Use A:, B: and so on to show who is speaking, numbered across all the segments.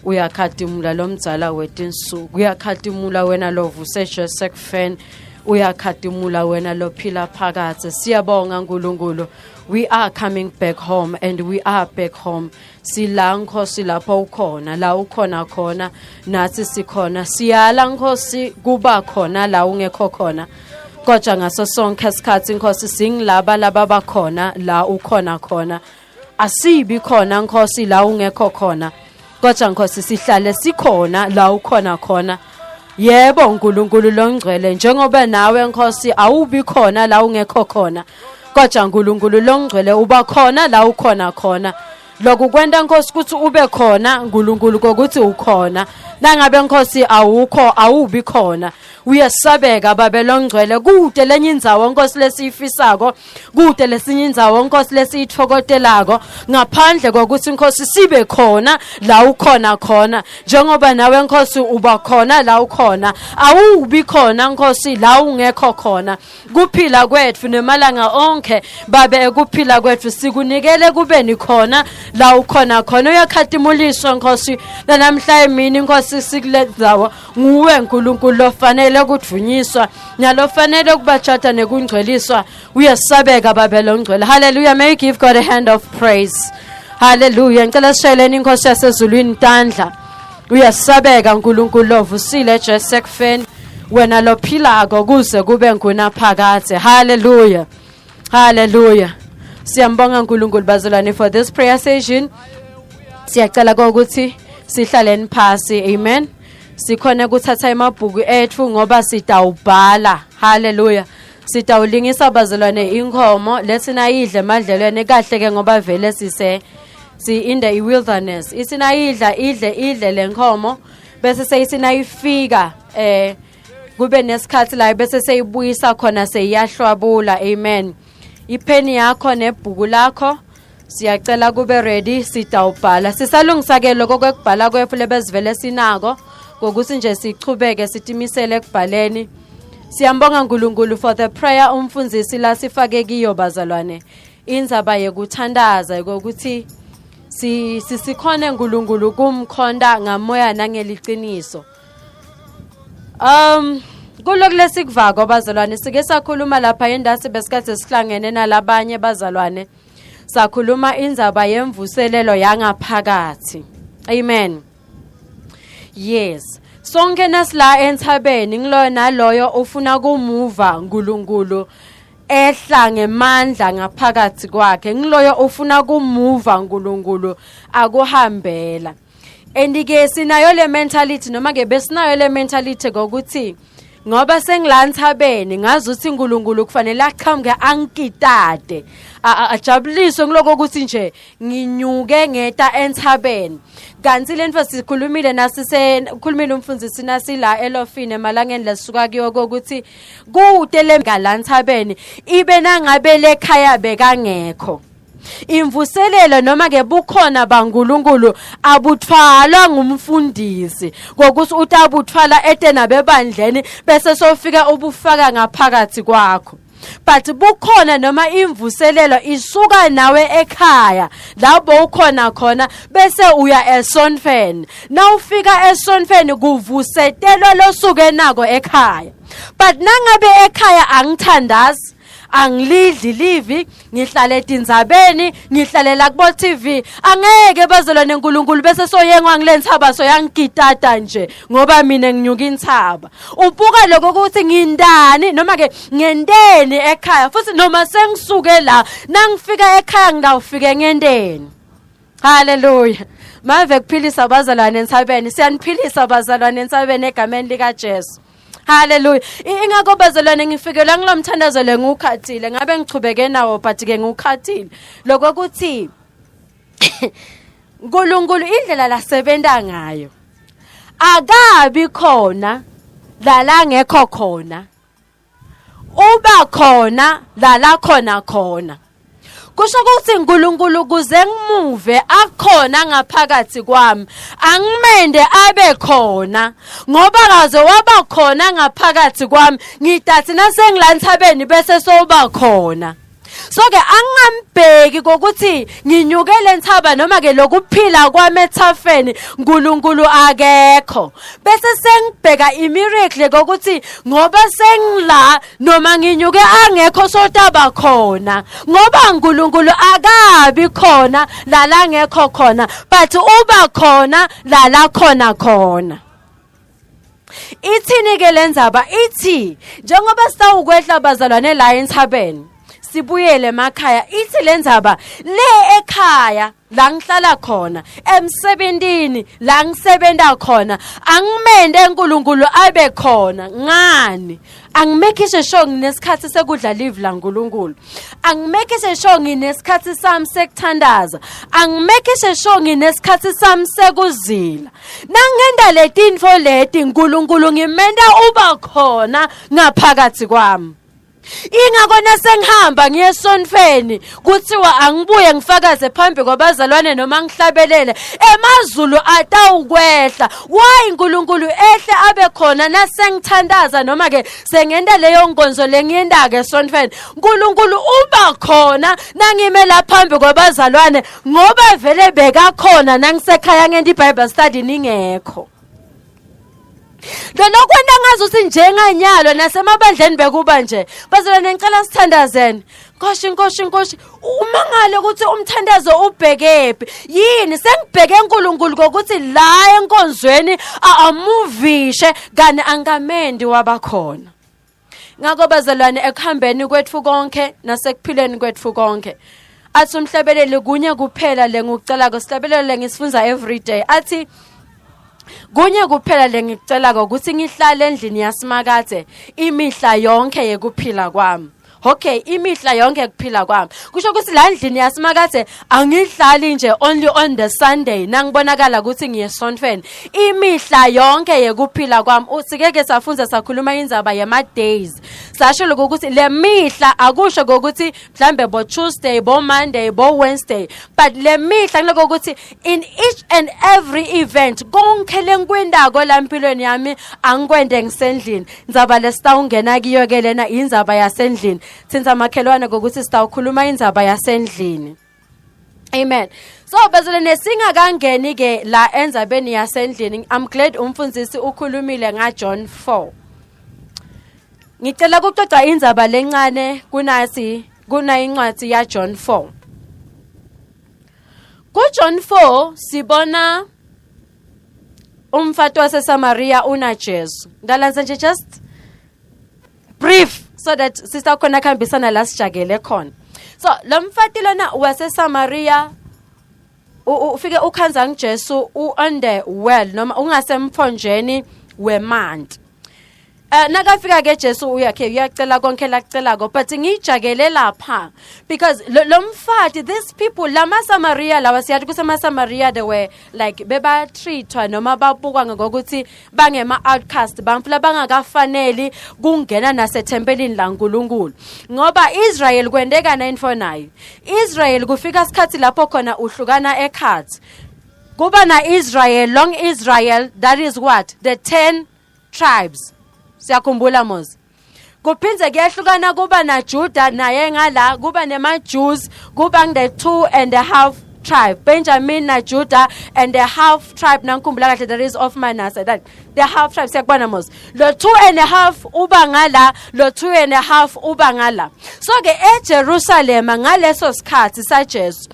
A: Uyakhatimula lomdzala wetinsuku. Uyakhatimula wena lovuse Jesu ekufeni. Uyakhatimula wena lophila phakadze. Siyabonga Nkulunkulu. We are coming back home and we are back home. Sila Nkosi lapho ukhona, la ukhona khona nathi sikhona. Siyala Nkosi kuba khona la ungekho khona. Kodwa ngaso sonke isikhathi Nkosi singilaba laba bakhona la ukhona khona. Asibi khona Nkosi la ungekho khona. Kodwa Nkosi sihlale sikhona la ukhona khona. Yebo uNkulunkulu longcwele njengoba nawe Nkosi awubi khona la ungekho khona. Kodwa uNkulunkulu longcwele uba khona la ukhona khona. Lokhu kwenta Nkosi ukuthi ube khona uNkulunkulu kokuthi ukhona. Nangabe Nkosi awukho awubi khona. Uyesabeka babe longcwele kude lenye indzawo Nkosi lesiyifisako kude lesinye indzawo Nkosi lesiyithokotelako ngaphandle kokuthi Nkosi sibe khona la ukhona khona njengoba nawe Nkosi uba khona la ukhona awubi khona Nkosi la ungekho khona kuphila kwethu nemalanga onke babe ekuphila kwethu sikunikele kubeni khona la ukhona khona uyakhatimuliswa Nkosi namhla emini Nkosi sikule ndzawo nguwe uNkulunkulu lofanele ukudvunyiswa nalofanele ukubachata nekungcweliswa uyesabeka babe longcwele. Hallelujah. May you give God a hand of praise. Hallelujah. Ngicela sishayeleni inkosi yasezulwini tandla. Uyesabeka uNkulunkulu lovusile Jesu ekufeni wena lophilako kuze kube ngunaphakadze. Hallelujah. Hallelujah. Siyambonga uNkulunkulu bazalwane for this prayer session. Siyacela ukuthi sihlaleni phasi. Amen. Sikhona ukuthatha emabhuku ethu ngoba sitawubhala. Hallelujah. Sitawulingisa bazalwane inkomo lethi nayidle emadlelweni kahle ke ngoba vele sise si in the wilderness. Ithi nayidla idle idle lenkomo bese seyithi nayifika kube nesikhathi la bese seyibuyisa khona seyiyahlwabula. Amen. Ipheni yakho nebhuku lakho siyacela kube ready sitawubhala. Sisalungisa ke lokho kwekubhala kwethu lebesivele sinako ngokuthi nje sichubeke sitimisele ekubhaleni. Siyambonga uNkulunkulu for the prayer umfundisi la sifake kiyo bazalwane. Indzaba yekuthandaza ukuthi si sikhone uNkulunkulu kumkhonda ngamoya nangeliciniso. Kulokhu lesikuvako bazalwane sike sakhuluma lapha endasi besikade sihlangene nalabanye bazalwane sakhuluma indzaba yemvuselelo yangaphakathi. Amen. Yes. Sonke nasila entsabeni ngiloyo naloyo ufuna kumuva uNkulunkulu ehla ngemandla ngaphakathi kwakhe ngiloyo ufuna kumuva uNkulunkulu akuhambela. And ke sinayo le mentality noma ke besinayo le mentality ngokuthi ngoba sengila entsabeni ngazi ukuthi uNkulunkulu kufanele aqhamuke angikitate ajabuliswe ngiloko ukuthi nje nginyuke ngeta entsabeni. Kanti lento sikhulumile nasise khulumile umfundisi nasila elofini emalangeni lesuka kiyo ukuthi kude le ngala entsabeni ibe nangabe lekhaya bekangekho. Imvuselelo noma ke bukhona baNkulunkulu abuthwalwa ngumfundisi ngokuthi utabuthwala ete nabebandleni bese sofika ubufaka ngaphakathi kwakho. But bukhona noma imvuselelo isuka nawe ekhaya lapho ukhona khona bese uya esonfeni. Nawufika esonfeni kuvusetelwa losuke nako ekhaya. But nangabe ekhaya angithandazi angilidli livi ngihlale etindzabeni ngihlalela kubo TV angeke bazalwane uNkulunkulu bese soyengwa ngilensaba soyangigitata nje ngoba mina nginyuka intsaba. Ubuka lokho ukuthi ngindani noma ke ngenteni ekhaya futhi noma sengisuke la nangifika ekhaya ngidawufike ngenteni. Hallelujah. Mave kuphilisa abazalwane entsabeni. Siyaniphilisa abazalwane entsabeni egameni lika Jesu. Hallelujah. Ingakho bazalwane ngifikelwa ngilomthandazo le ngiwukhathile ngabe ngichubeke nawo but ke ngiwukhathile. Lokho ukuthi uNkulunkulu indlela lasebenta ngayo akabi khona la la ngekho khona. Uba khona la la khona khona. Kusho ukuthi uNkulunkulu kuze ngimuve akhona ngaphakathi kwami angimende abe khona ngoba kaze waba khona ngaphakathi kwami ngidathi nasengila entsabeni bese soba khona. So ke angingambheki kokuthi nginyuke lenthaba noma ke lokuphila kwami ethafeni uNkulunkulu akekho. Bese sengibheka imiracle kokuthi ngoba sengila noma nginyuke angekho sotaba khona ngoba uNkulunkulu akabi khona la la ngekho khona but uba khona la la khona khona. Ithini ke lenzaba ithi njengoba sitawukwehla bazalwane la entsabeni sibuyele emakhaya ithi lenzaba le ekhaya la ngihlala khona emsebentini la ngisebenta khona angimende uNkulunkulu abe khona ngani angimekishe sure nginesikhathi sekudla live laNkulunkulu angimekishe sure nginesikhathi sami sekuthandaza angimekishe sure nginesikhathi sami sekuzila nangenda letinfo leti uNkulunkulu ngimenta uba khona ngaphakathi kwami. Ingakho nasengihamba ngiye esontfweni kuthiwa angibuye ngifakaze phambi kwabazalwane noma ngihlabelele emazulu atawukwehla. Why uNkulunkulu ehle abe khona nasengithandaza noma ke sengenta leyo nkonzo lengiyentake esontfweni. uNkulunkulu uba khona nangime la phambi kwabazalwane ngoba vele bekakhona nangisekhaya ngenta iBible study ningekho. Lona kwenta ngazuthi njenganyalo nasemabandleni bekuba nje. Bazalwane ngicela sithandazene. Nkosi Nkosi Nkosi umangale ukuthi umthandazo ubhekephi. Yini sengibheke uNkulunkulu kokuthi la enkonzweni amuvishe kani angamendi wabakhona. Ngakho bazalwane ekuhambeni kwethu konke nasekuphileni kwethu konke. Athi umhlabeleli kunye kuphela lengikucelako sihlabelelo lengisifunza every day. Athi kunye kuphela lengikucelako ukuthi ngihlale endlini yasimakadze imihla yonke yekuphila kwami. Okay, imihla yonke kuphila kwami. Kusho ukuthi la ndlini yasimakadze angihlali nje only on the Sunday nangibonakala ukuthi ngiye esontweni. Imihla yonke yekuphila kwami. Usikeke safunza sakhuluma indzaba yema days. Sasho lokho ukuthi le mihla akusho ukuthi mhlambe bo Tuesday, bo Monday, bo Wednesday, but le mihla ngiloko ukuthi in each and every event konke lengikwendako la empilweni yami angikwende ngisendlini. Indzaba lesitawungena kiyo ke lena indzaba yasendlini. Thinta makhelwane ngokuthi sitawukhuluma indzaba yasendlini. Amen. So bazalwane singakangeni ke la endzabeni yasendlini. I'm glad umfundisi ukhulumile nga John 4. Ngicela ukuxoxa indzaba lencane kunasi kuna incwadi ya John 4. Ku John 4 sibona umfati waseSamaria unaJesu. Ngalanza nje just brief so that sister khona kuhambisana la sijakele khona. So lo mfati lona waseSamaria ufike ukhanza ngiJesu u on the well noma ungasemthonjeni wemanti. Eh nakafika ke Jesu uyakhe uyacela konke lakucelako but ngijakele lapha because lo mfati these people lama Samaria lawa siyathi kusema Samaria they were like beba treatwa noma babukwa ngokuthi bangema outcast bantu labangakafaneli kungena nasethempelini laNkuluNkulu ngoba Israel kwendeka 949 Israel kufika isikhathi lapho khona uhlukana ekhathi kuba na Israel long Israel that is what the 10 tribes siyakhumbula mos kuphindze kuyahlukana kuba na Judah naye ngala kuba nema Jews kuba the 2.5 tribe Benjamin na Judah and the half tribe nangikhumbula kahle there is of Manasseh that the half tribe siyakubona mos lo 2.5 uba ngala lo 2.5 uba ngala so ke eJerusalem ngaleso sikhathi saJesu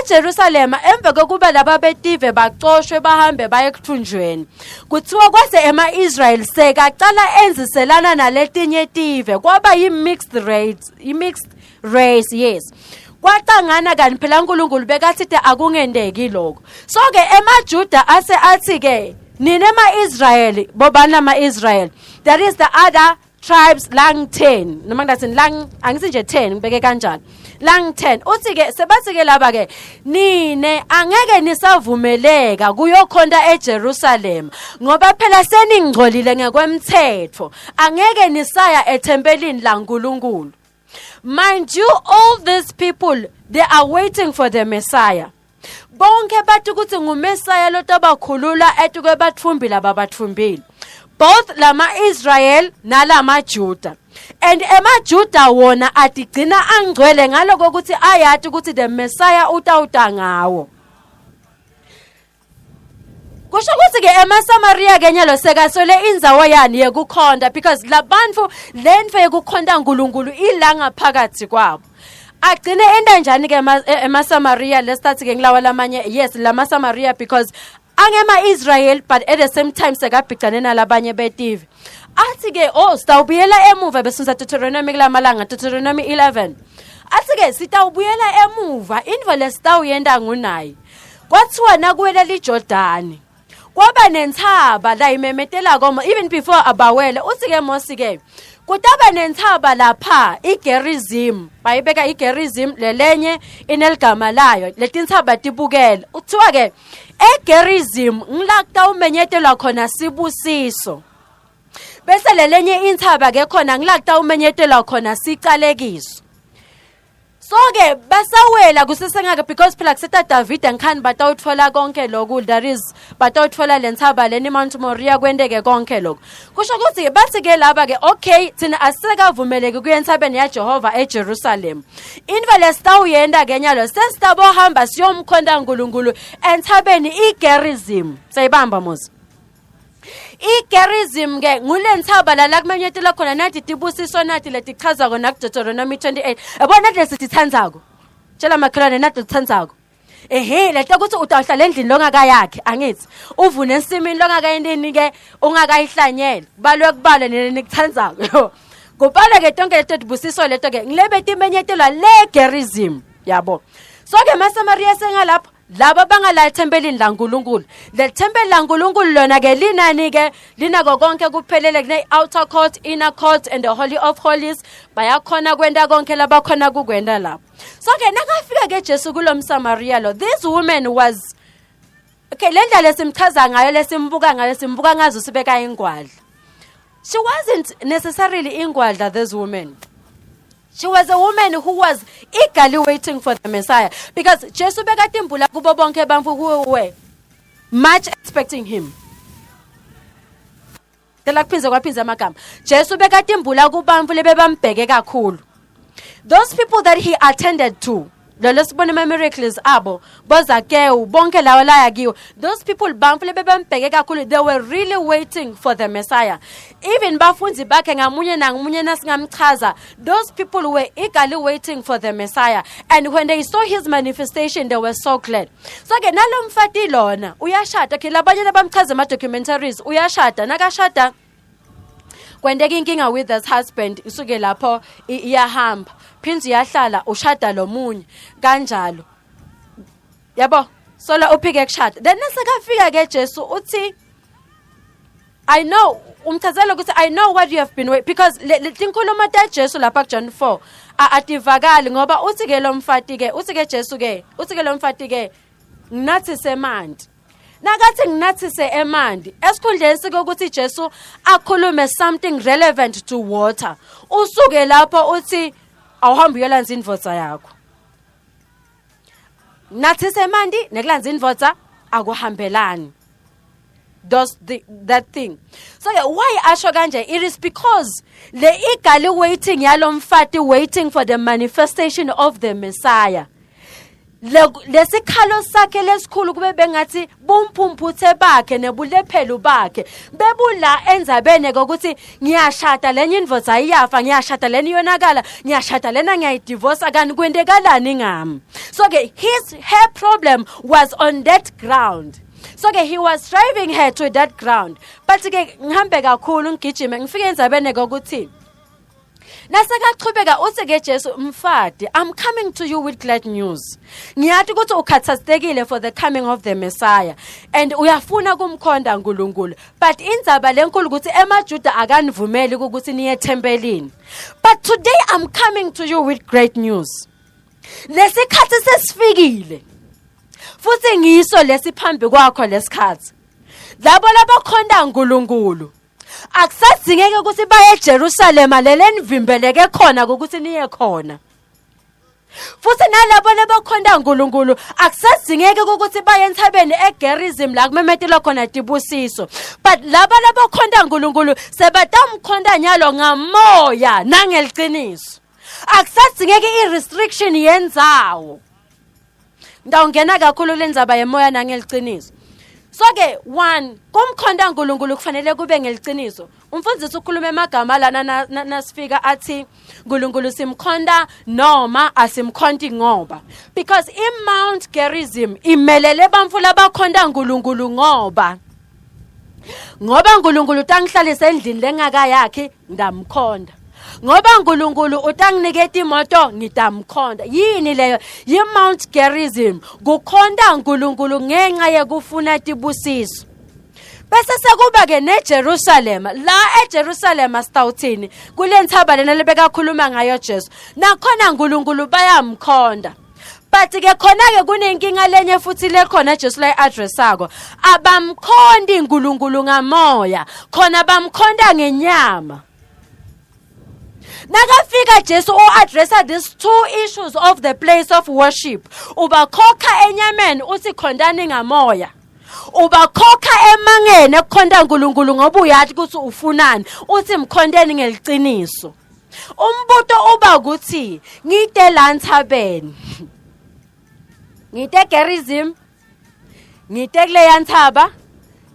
A: eJerusalem emva kokuba laba betive bacoshwe bahambe baye ekuthunjweni kuthiwa kwase ema-Israel sekacala enziselana naletinye tive kwaba yi-mixed race i-mixed race yes kwacangana kanti phela uNkulunkulu bekathi akungendeki lokho so ke emaJuda ase athi ke nina ema-Israyeli bobani ama-Israyeli that is the other tribes lang 10 noma ngithi lang angithi nje 10 ngibeke kanjani lang 10 uthi ke sebathi ke laba ke nine angeke nisavumeleka kuyokhonta eJerusalem ngoba phela seningcolile ngekwemthetho angeke nisaya ethempelini laNkuluNkulu. Mind you, all these people, they are waiting for the Messiah. Bonke bathi ukuthi nguMessiah lotabakhulula etukwe batfumbile ababatfumbile. Both lama Israel nalama Juda. And emaJuda wona atigcina angcwele ngaloko ukuthi ayati ukuthi the Messiah utawuta ngawo. Kusho ukuthi ke emaSamaria ke nyalo sekaswele indzawo yani yekukhonta because labantu lentfo yekukhonta uNkulunkulu ila ngaphakathi kwabo. Agcine enta njani ke emaSamaria lesithathe ke ngilawa lamanye, yes, lamaSamaria, because angema Israel, but at the same time sekabhicane nalabanye betive. Athi ke, oh, sitawubuyela emuva besunza Deuteronomy kulamalanga, Deuteronomy 11. Athi ke sitawubuyela emuva, intfo lesitawuyenta ngunayi. Kwathiwa nakuwela liJordani kwaba nentsaba la imemetelako even before abawele. Uthi ke Mose ke kutaba nentsaba lapha iGerizim, bayibeka iGerizim, lelenye ineligama layo, letintsaba tibukele. Uthiwa ke eGerizim ngila kutawumenyetelwa khona sibusiso, bese lelenye intsaba ke khona ngila kutawumenyetelwa khona sicalekiso. So ke basawela kusesengaka because phela kuseta David ngikhani batawutfola konke lokhu, that is, batawutfola lentsaba leni Mount Moriah, kwenteke konke lokhu. Kusho ukuthi bathi ke laba ke, okay, thina asikavumeleki kuya entsabeni yaJehova eJerusalem. Intfo lesitawuyenta ke nyalo, sesitabohamba siyomkhonta uNkulunkulu entsabeni iGerizim. Sayibamba muzi iGerizim ke ngulentsaba la la kumenyetela khona nathi tibusiso nathi letichazako nakuDeuteronomy 28, yabona, nathi lesititsandzako. Tshela makhelwane, nathi litsandzako. Ehe, lento ukuthi utawuhlala endlini longakayakhe, angithi uvune ensimini longakayentini ke, ungakayihlanyela, kubalwe kubalwe nini nikutsandzako, kubalwe ke tonke leto tibusiso leto ke ngilebe timenyetelwa le Gerizim, yabo. So ke maSamaria sengalapho, laba bangala ethempelini laNkulunkulu. Le thempeli laNkulunkulu lona ke linani ke? Linako konke kuphelele, kune outer court, inner court and the Holy of Holies. Bayakhona kwenta konke labakhona kukwenta lapho. So ke nakafika ke Jesu kulomSamaria lo, this woman was, okay, le ndlela lesimchaza ngayo, lesimbuka ngayo, simbuka ngazo sibeka ingwadla. She wasn't necessarily ingwadla, this woman. She was a woman who was eagerly waiting for the Messiah because Jesu bekatimbula kubo bonke bantfu who were much expecting him. Cela kuphindze kwaphindze amagama. Jesu bekatimbula kubantfu lebebambheke kakhulu. Those people that he attended to, lolo sibona ama-miracles abo, boZakewu, bonke lawa laya kiwo, those people, bantfu lebebambheke kakhulu, they were really waiting for the Messiah. Even bafundzi bakhe ngamunye nangamunye nasingamchaza, those people were eagerly waiting for the Messiah, and when they saw his manifestation, they were so glad. So ke nalo mfati lona uyashada. Okay, labanye labamchaza ema-documentaries, uyashada, nakashada kwenteka inkinga with his husband, isuke lapho iyahamba, phindze iyahlala, ushada lomunye kanjalo, yabo, sola uphike kushada. Then nasekafika ke Jesu uthi, I know, umchazela ukuthi, "I know what you have been waiting," because le tinkulumo ta Jesu lapha ku John 4 ativakali, ngoba uthi ke lo mfati ke, uthi ke Jesu ke, uthi ke lo mfati ke, "Nginathise emanti." Nakathi nginathise emanti, esikhundleni sikokuthi Jesu akhulume something relevant to water, usuke lapho uthi, "Awuhambe uyolanza indvodza yakho." Nathise emanti nekulanza indvodza akuhambelani, does the, that thing. So ke why asho kanje? It is because le eagerly waiting yalomfati, waiting for the manifestation of the Messiah, lesikhalo sakhe lesikhulu kube bengathi bumphumputhe bakhe nebulephelu bakhe bebula endzabeni kokuthi ngiyashada, lenye indvodza iyafa, ngiyashada, lena iyonakala, ngiyashada, lena ngiyayidivorce, kanti kwentekalani ngami? So ke his her problem was on that ground. So ke he was driving her to that ground. But ke ngihambe kakhulu, ngigijime ngifike endzabeni kokuthi nasekachubeka uthi ke Jesu, "Mfati, I'm coming to you with glad news. Ngiyathi ukuthi ukhathazelekile for the coming of the Messiah and uyafuna kumkhonda uNkulunkulu, but indzaba lenkulu ukuthi emaJuda akanivumeli ukuthi niye ethempelini. But today I'm coming to you with great news. Lesikhathi sesifikile futhi ngiso lesiphambi kwakho lesikhathi. Labo labakhonda uNkulunkulu akusadzingeke ukuthi baye eJerusalema lelenivimbeleke khona ukuthi niye khona." Futhi nalabo labakhonta uNkulunkulu akusadzingeki ukuthi baye entsabeni eGerizim la kumemetelwa khona tibusiso. But laba labakhonta uNkulunkulu sebatamkhonta nyalo ngamoya nangeliciniso. Akusadzingeki i-restriction yenzawo. Ngitawungena kakhulu lendzaba yemoya nangeliciniso. So ke one kumkhonta uNkulunkulu kufanele kube ngeliciniso. Umfundisi ukhuluma emagama lana nasifika athi uNkulunkulu simkhonta noma asimkhonti ngoba because iMount Gerizim imelele bantfu labakhonta uNkulunkulu ngoba ngoba uNkulunkulu utangihlalisa endlini lengakayakhi ndamkhonda ngoba uNkulunkulu utanginiketa imoto ngitamkhonda yini leyo yi-Mount Gerizim kukhonta uNkulunkulu ngenxa yekufuna tibusiso bese sekuba ke neJerusalema la eJerusalema sitawuthini kule ntsaba lena lebekakhuluma ngayo Jesu nakhona uNkulunkulu bayamkhonda but ke khona ke kunenkinga lenye futhi lekhona Jesu la addressako abamkhondi uNkulunkulu ngamoya khona bamkhonda ngenyama Nakafika Jesu u-addressa these two issues of the place of worship. Ubakhokha enyameni uthi khondani ngamoya. Ubakhokha emangeni ekukhonta uNkulunkulu ngoba uyathi ukuthi ufunani. Uthi mkhonteni ngeliciniso. Umbuto uba ukuthi ngite la ntsabeni. Ngite Gerizim ngite kuleya ntsaba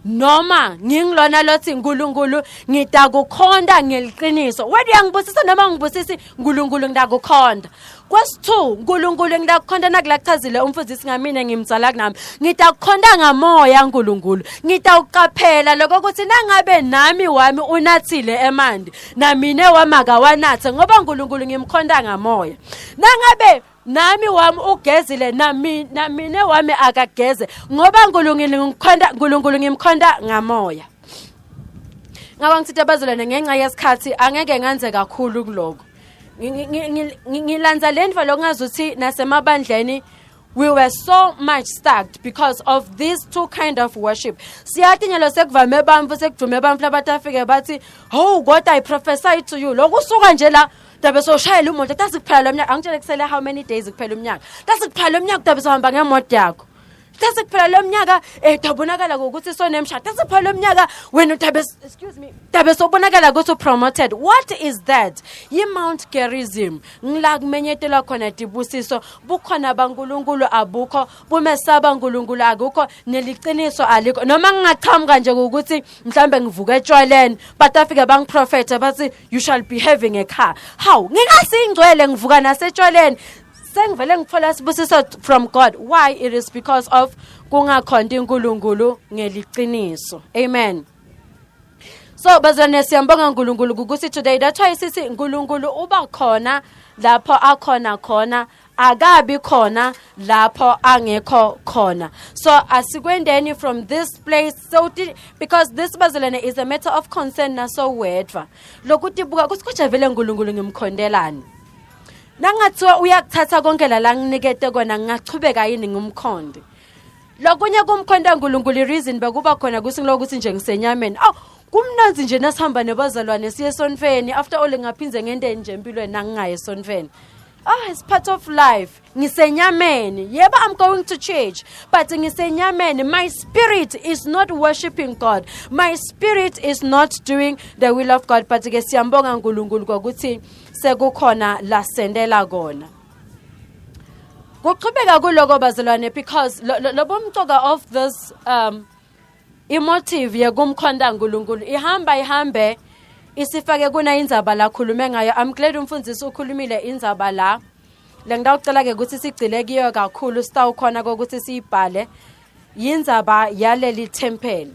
A: noma ngingilona lothi uNkulunkulu ngitakukhonta ngeliqiniso wena uyangibusisa noma ngibusisi uNkulunkulu ngitakukhonta kwesi-2 uNkulunkulu ngitakukhonta nakula kuchazile umfundisi ngamine ngimdzala kunami ngitakukhonta ngamoya uNkulunkulu ngitawuqaphela lokho ukuthi nangabe nami wami unathile emanti namine wami akawanathe ngoba uNkulunkulu ngimkhonta ngamoya nangabe nami wami ugezile nami namine wami akageze ngoba uNkulunkulu ngikhonta uNkulunkulu ngimkhonta ngamoya ngaba ngithithi abazalwane ngenxa yesikhathi angeke nganze kakhulu kuloko ngilanza le ndva lokungazuthi nasemabandleni we were so much stuck because of these two kind of worship siyathi nyalo sekuvame bantfu sekudume bantfu labatafike bathi hawu kodwa i prophesy to you lokusuka nje la dabe soshayela imoto tasi kuphela lo mnyaka angitshele kusele how many days kuphela umnyaka tasi kuphela lo mnyaka dabe sohamba ngemoto yakho tasi kuphela lo mnyaka eh dabonakala ngokuthi sonemshado tasi kuphela lo mnyaka wena udabe excuse me dabe sobonakala ukuthi upromoted what is that yi Mount Gerizim ngila kumenyetelwa khona tibusiso bukhona baNkuluNkulu abukho bumesaba uNkulunkulu akukho neliciniso alikho noma ngingaqhamuka nje ukuthi mhlambe ngivuke etshwaleni but afike bangiprofetha bathi you shall be having a car how ngingasingcwele ngivuka nasetshwaleni sengivele ngithola sibusiso from God why it is because of kungakhonti uNkulunkulu ngeliciniso amen so bazalwane siyambonga uNkulunkulu ukuthi today that's why sithi uNkulunkulu uba khona lapho akhona khona akabi khona lapho angekho khona so asikwendeni from this place so because this bazalwane is a matter of concern nasowedwa lokutibuka ukuthi kodwa vele uNkulunkulu ngimkhondelani nangathiwa uyakuthatha konke la la nginikete kona ngingachubeka yini ngimkhonde lokunye kumkhonta uNkulunkulu ireason bekuba khona kuthi ngilokuthi nje ngisenyameni aw kumnanzi nje nasihamba nebazalwane siye esontfweni after all ngaphinze ngenteni nje empilweni nangingaye esontfweni ah it's part of life ngisenyameni yebo i'm going to church but ngisenyameni my spirit is not worshiping god my spirit is not doing the will of god but ke siyambonga uNkulunkulu ngokuthi sekukhona la sendela kona kuqhubeka kuloko bazalwane because lobumcoka of this um imotive yekumkhonta uNkulunkulu ihamba ihambe isifake kuna indzaba la khulume ngayo i'm glad umfundisi ukhulumile indzaba la lengitawucela ke ukuthi sigcile kiyo kakhulu sitawukhona kokuthi siyibhale yindzaba yaleli thempeli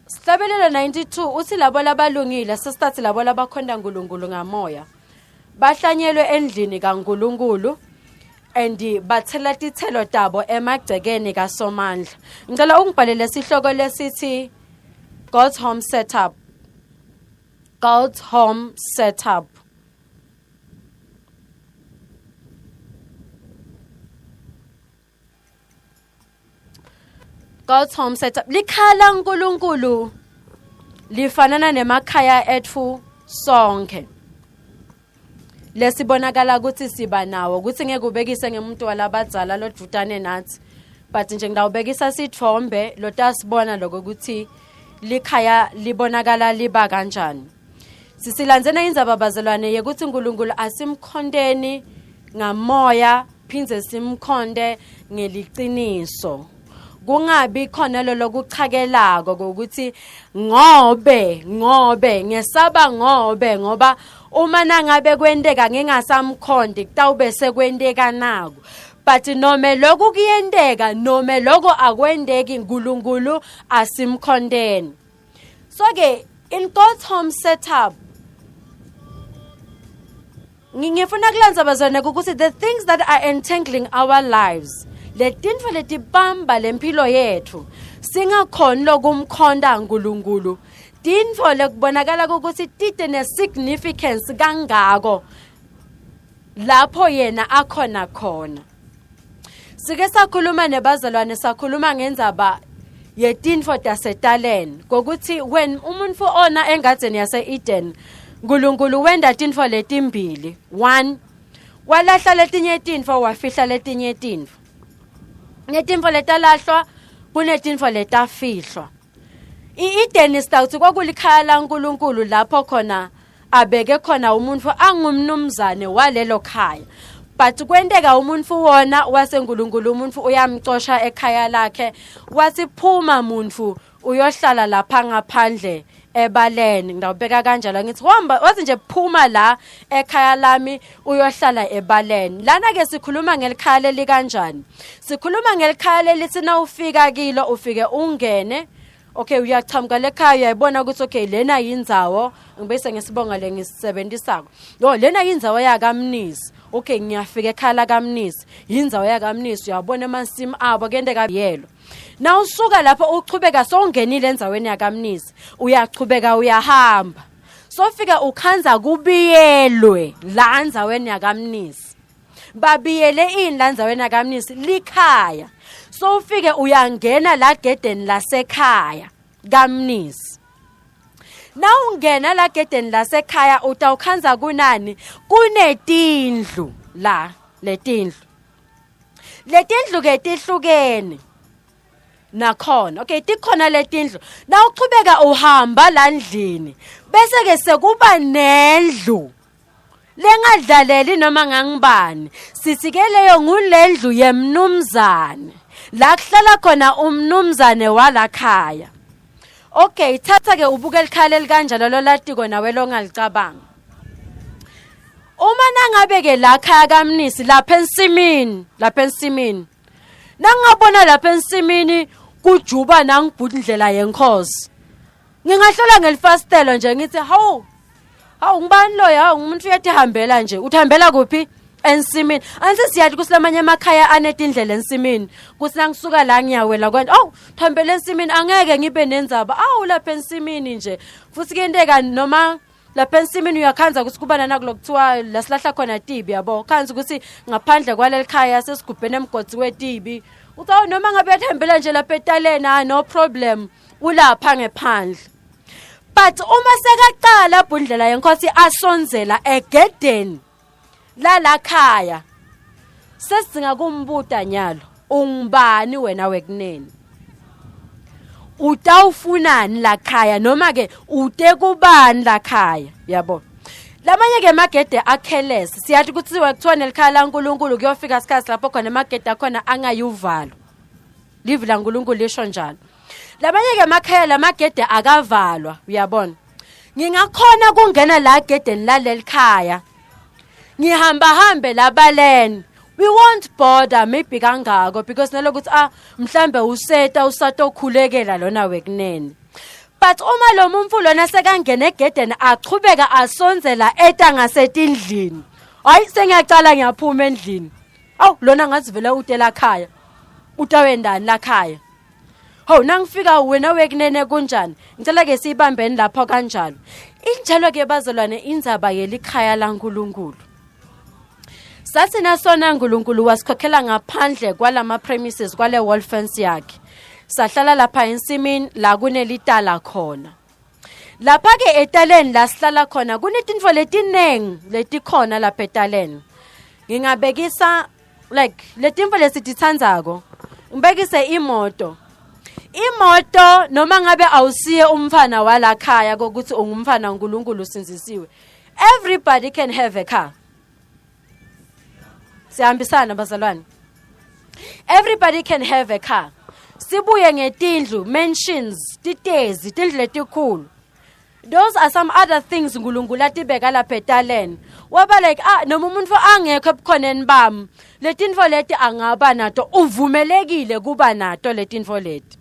A: Sihlabelelo 92 uthi labo labalungile sesithathe labo labakhonta uNkulunkulu ngamoya bahlanyelwe endlini kaNkulunkulu and bathela tithelo tabo emagcekeni kaSomandla. Ngicela ungibhalele sihloko lesithi God's home setup. God's home setup. God's home setup likhala uNkulunkulu Lifanana nemakhaya etfu sonkhe. Lesibonakala ukuthi siba nawo ukuthi ngeke ubekise ngemuntu walabadzala lodvutane nathi, but nje ngidawubekisa sitfombe lotasibona lokho ukuthi likhaya libonakala liba kanjani. Sisilandzena indzaba bazalwane yekuthi uNkulunkulu asimkhonteni ngamoya phindze simkhonte ngeliciniso. Kungabi khona lo lokuchakelako ukuthi ngobe ngobe ngesaba ngobe ngoba uma nangabe kwenteka ngingasamkhonti kutawube sekwenteka naku. But nome lokhu kuyenteka nome lokho akwenteki, uNkulunkulu asimkhonteni. So ke in God's home setup, ngifuna kulanza bazalwane ukuthi the things that are entangling our lives, letintfo letibamba lempilo yethu singakhoni lokumkhonta uNkulunkulu, tintfo lekubonakala ukuthi tite ne-significance kangako lapho yena akhona khona. Sike sakhuluma nebazalwane, sakhuluma ngendzaba yetintfo tasetaleni kokuthi when umuntu ona engadzeni yase-Eden, uNkulunkulu wenda tintfo letimbili. One, walahla letinye tintfo, wafihla letinye tintfo. Netintfo letalahlwa, kunetintfo letafihlwa. I-Eden sitawuthi kwakulikhaya laNkulunkulu lapho khona abeke khona umuntu angumnumzane walelo khaya. But kwenteka umuntu wona waseNkulunkulu, umuntu uyamcosha ekhaya lakhe, wathi phuma muntu uyohlala lapha ngaphandle ebaleni. Ngidawubeka kanjalo ngithi hamba, wathi nje phuma la ekhaya lami uyohlala ebaleni. Lana ke sikhuluma ngelikhaya leli kanjani? Sikhuluma ngelikhaya lelithi nawufika kilo ufike ungene, okay, uyachamuka lekhaya, uyayibona ukuthi okay, lena yindzawo, ngibese ngesibonga le ngisebenzisako, yo lena yindzawo yakamnisi. Okay, ngiyafika ekhaya lakamnisi, yindzawo yakamnisi, uyabona emansimu abo kenteka yelo. Nawusuka lapho uchubeka, sowungenile endzaweni yakamnisi, uyachubeka uyahamba, sofika ukhanza kubiyelwe la endzaweni yakamnisi. Babiyele ini la endzaweni yakamnisi? Likhaya. So ufike uyangena la gedeni lasekhaya kamnisi. Nawungena la gedeni lasekhaya utawukhanza kunani? Kunetindlu la, letindlu letindlu ke tihlukene nakhona. Okay, tikhona letindlu. Nawuchubeka uhamba la ndlini, bese ke sekuba nendlu lengadlaleli noma ngangibani. Sithi ke leyo ngulendlu yemnumzane, la kuhlala khona umnumzane walakhaya. Okay, thatha ke ubuke likhaya lelikanjalo lolatiko nawe longalicabanga. Uma nangabe ke la khaya kamnisi lapha ensimini, lapha ensimini, nangingabona lapha ensimini kujuba nangibhuti indlela yenkosi, ngingahlola ngelifasitelo nje ngithi hawu hawu, ngubani loyo? Hawu, ngumuntu uyatihambela nje. Uthambela kuphi? Ensimini. Ansi siyathi kusilamanye emakhaya anetindlela ensimini, kuthi nangisuka la ngiyawela kwanje, awu thambela ensimini, angeke ngibe nendzaba. Awu, lapha ensimini nje futhi kuyenteka noma lapha ensimini uyakhanza ukuthi kuba nanakulo kuthiwa la silahla khona tibi, yabo, khanza ukuthi ngaphandle kwaleli khaya sesigubhene emgodi wetibi. Uthi awu, noma ngabe uyathembela nje lapha etaleni, ah, no problem, ulapha ngephandle. But uma sekaqala bhundlela yenkosi asonzela egedeni lalakhaya, sesidinga kumbuta nyalo, ungubani wena wekunene? Utawufunani lakhaya noma ke ute kubani lakhaya? Yabo, lamanye ke emagede akhelese. Siyathi kuthiwa kuthiwa nelikhaya laNkulunkulu kuyofika isikhathi lapho khona emagede akhona angayuvalo. Livi laNkulunkulu lisho njalo. Lamanye ke emakhaya lamagede akavalwa, uyabona. Ngingakhona kungena la gedeni laleli khaya, ngihamba hambe labaleni, we won't bother maybe kangako because nalokuthi ah, mhlambe useta usatokhulekela lona wekunene. But uma lo muntu lona sekangena egedeni achubeka asonzela eta ngasetindlini, hayi, sengiyacala ngiyaphuma endlini. Awu, lona ngathi vele utela khaya, utawendani lakhaya? Hawu, nangifika wena wekunene kunjani? Ngicela ke siyibambeni lapho kanjalo. Injalo ke bazalwane indzaba yelikhaya laNkulunkulu. Sathi nasona uNkulunkulu wasikhokhela ngaphandle kwalama premises, kwale wall fence yakhe, sahlala lapha ensimini la kunelitala khona. Lapha ke etaleni la sihlala khona kunetintfo letiningi letikhona lapha etaleni. Ngingabekisa like letimfo lesititsandzako. Ngibekise imoto. Imoto noma ngabe awusiye umfana walakhaya kokuthi ungumfana uNkulunkulu usinzisiwe. Everybody can have a car. Siyahambisana bazalwane. Everybody can have a car. Sibuye ngetindlu, mansions, titezi, tindlu letikhulu. Those are some other things uNkulunkulu atibeka lapha etaleni. Waba like ah noma umuntu angekho ebukhoneni bami, letinfo leti angaba nato uvumelekile kuba nato letinfo leti.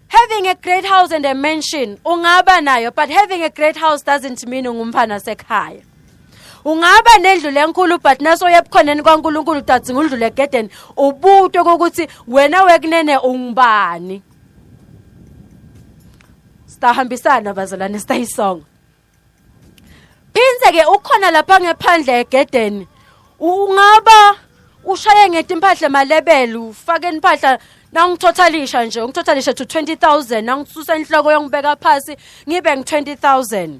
A: Having a great house and a mansion ungaba nayo but having a great house doesn't mean ungumfana sekhaya. Ungaba nendlu lenkulu but naso ebukhoneni kwaNkulunkulu udadzinga undlule egedeni ubutwe ukuthi wena wekunene ungubani. Sitahambisana bazalwane sitayisonga. Phindze ke ukhona lapha ngephandle egedeni. Ungaba ushaye ngetimpahla emalebele ufake impahla nangithothalisha nje ungithothalisha to 20000 nangisusa inhloko yongibeka phasi ngibe ngi 20000.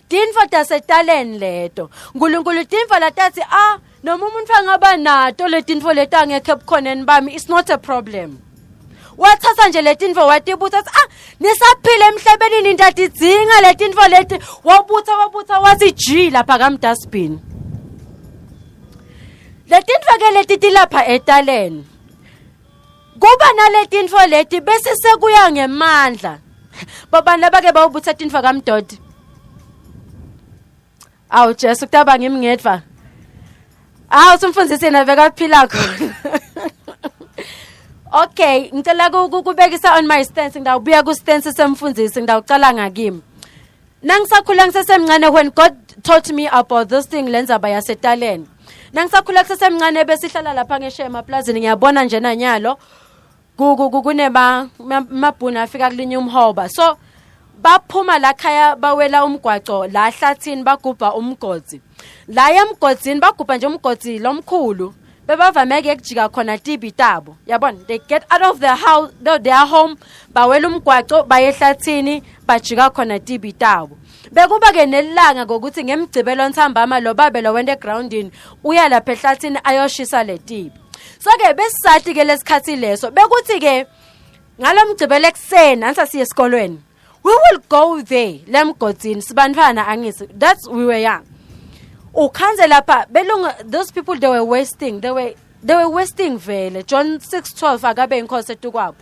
A: Tinfo tasetaleni leto. Nkulunkulu tinfo latathi ah noma umuntu angaba nato letinfo letangekho ebukhoneni bami it's not a problem. Wathatha nje letinfo watibutha athi ah nisaphila emhlabeni nintatidzinga letinfo leti wabutha wabutha wathi ji lapha kamdustbin. Letinfo ke leti tilapha etaleni. Kuba naletinfo leti bese sekuya ngemandla. Babani labake bawubutha tinfo kamdodi. Awu Jesu kutaba ngimi ngedwa. Awu umfundisi yena bekaphila khona. Okay, ngicela kubekisa on my stance ngidawubuya ku stance semfundisi ngidawucala ngakimi. Nangisakhula ngisesemncane when God taught me about this thing lenzaba yasetaleni. Nangisakhula kusesemncane besihlala lapha ngesheya emaplazini ngiyabona nje nanyalo kunema mabhunu afika kulinye umhoba. So baphuma la khaya bawela umgwaco la hlathini bagubha umgodzi. La emgodzini bagubha nje umgodzi lomkhulu bebavameke kujika khona tibi tabo. Yabona they get out of their house no, their home bawela umgwaco baye ehlathini bajika khona tibi tabo. Bekuba ke nelanga ngokuthi ngemgcibelo ntsambama lo babe lo went egroundini uya lapha ehlathini ayoshisa letibi. So ke besisathi ke lesikhathi leso bekuthi ke ngalomgcibelo ekuseni ansa siye esikolweni. We will go there lemgodzini sibantwana angithi that's we were young. Ukhanze lapha belungu those people they were wasting they were they were wasting vele John 6:12 akabe inkosi etukwabo.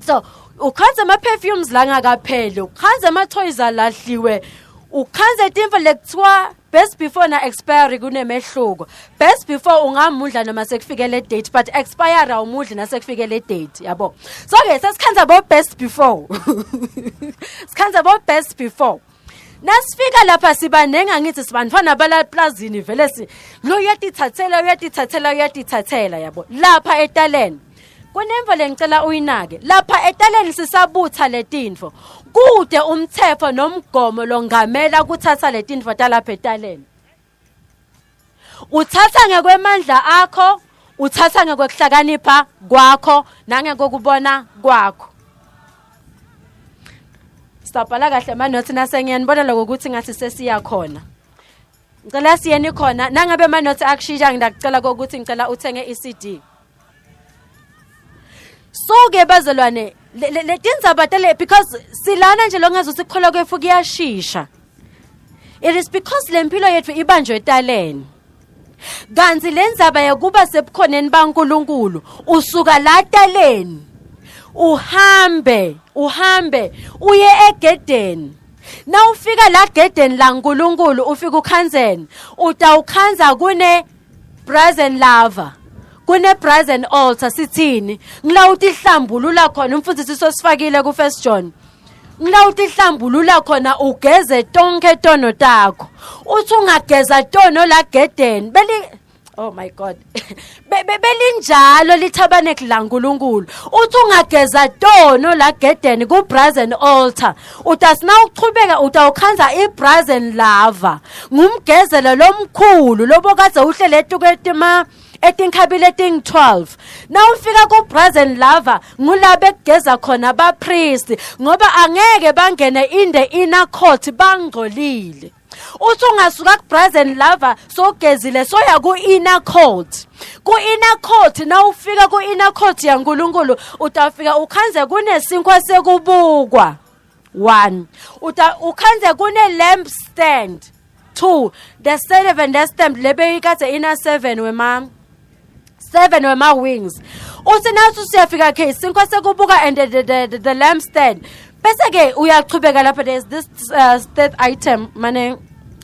A: So ukhanze ama perfumes la ngakapheli ukhanze ama toys alahliwe ukhanze timfo lekuthiwa best before na expiry kunemehluko best before ungamudla noma sekufike le date but expire awumudli nasekufike le date yabo so ke sesikhanza bo best before sikhanza bo best before nasifika lapha sibanengi angithi sibantwana bala plazini vele si lo uyatithathela uyatithathela uyatithathela yabo lapha etaleni kunemvo lengicela uyinake lapha etaleni sisabutha letinfo kude umthetho nomgomo longamela kuthatha letinfo talapha etaleni uthatha ngekwemandla akho uthatha ngekwekuhlakanipha kwakho nangekokubona kwakho Sitawubhala kahle amanothi nasengiyanibona lokho ukuthi ngathi sesiya khona. Ngicela siyeni khona nangabe amanothi akushintsha ngiyakucela kokuthi ngicela uthenge iCD. So ke bazalwane letindzaba tele because silana nje longaze usikholwa kwethu kuyashisha. It is because lempilo yethu ibanjwe etaleni. Kanti lenzaba yokuba sebukhoneni baNkuluNkulu usuka la taleni uhambe uhambe uye egedeni nawufika la gedeni la nkulunkulu ufika ukhanzeni utawukhanza kune brazen lava kune brazen altar sithini ngila utihlambulula khona umfundisi sosifakile ku first John ngila utihlambulula khona ugeze tonke tono takho uthi ungageza tono la gedeni beli Oh my God. Belinjalo lithabanek la nkulunkulu. Uthi ungageza tono la gedeni ku brazen altar. Utasina uchubeka utawukhanza i brazen lava. Ngumgezelo lomkhulu lobokade uhlele etuketima Etinkhabi letingu-12. Nawufika ku-brazen lava ngula bekugeza khona abapristi ngoba angeke bangene in the inner court bangcolile. Uthi ungasuka ku-brazen lava sogezile soya ku-inner court. Ku-inner court, nawufika ku-inner court yaNkulunkulu utafika ukhanze kunesinkwa sekubukwa. 1 uta ukhanze kune lamp stand. 2 the seven lamp lebeyikade ina 7 wema 7 wema wings. Uthi nathi siyafika ke isinkwa sekubuka and the lamp stand. Bese ke uyachubeka lapha, there's this third item mane.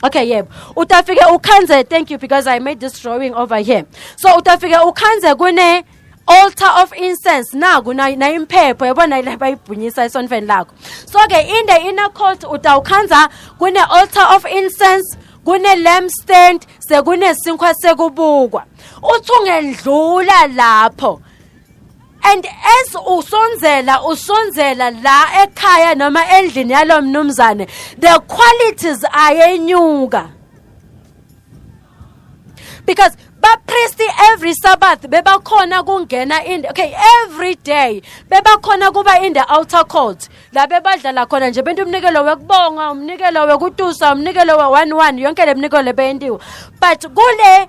A: Okay, yebo, utafike ukhanze, thank you, because I made this drawing over here. So utafike ukhanze kune altar of incense, naku na imphepho, yabona la bayibhunyisa esontweni lakho. So ke in the inner court utawukhanza kune altar of incense, kune lampstand, sekunesinkwa sekubukwa. Uthi ungendlula lapho and as usonzela la ekhaya noma endlini yalo mnumzane, the qualities ayenyuka because bapristi every Sabbath bebakhona kungena in, okay, every day bebakhona kuba in the outer court la bebadlala khona nje bento umnikelo wekubonga, umnikelo wekutusa, umnikelo we-1 1, yonke le mnikelo lebeyentiwa. But kule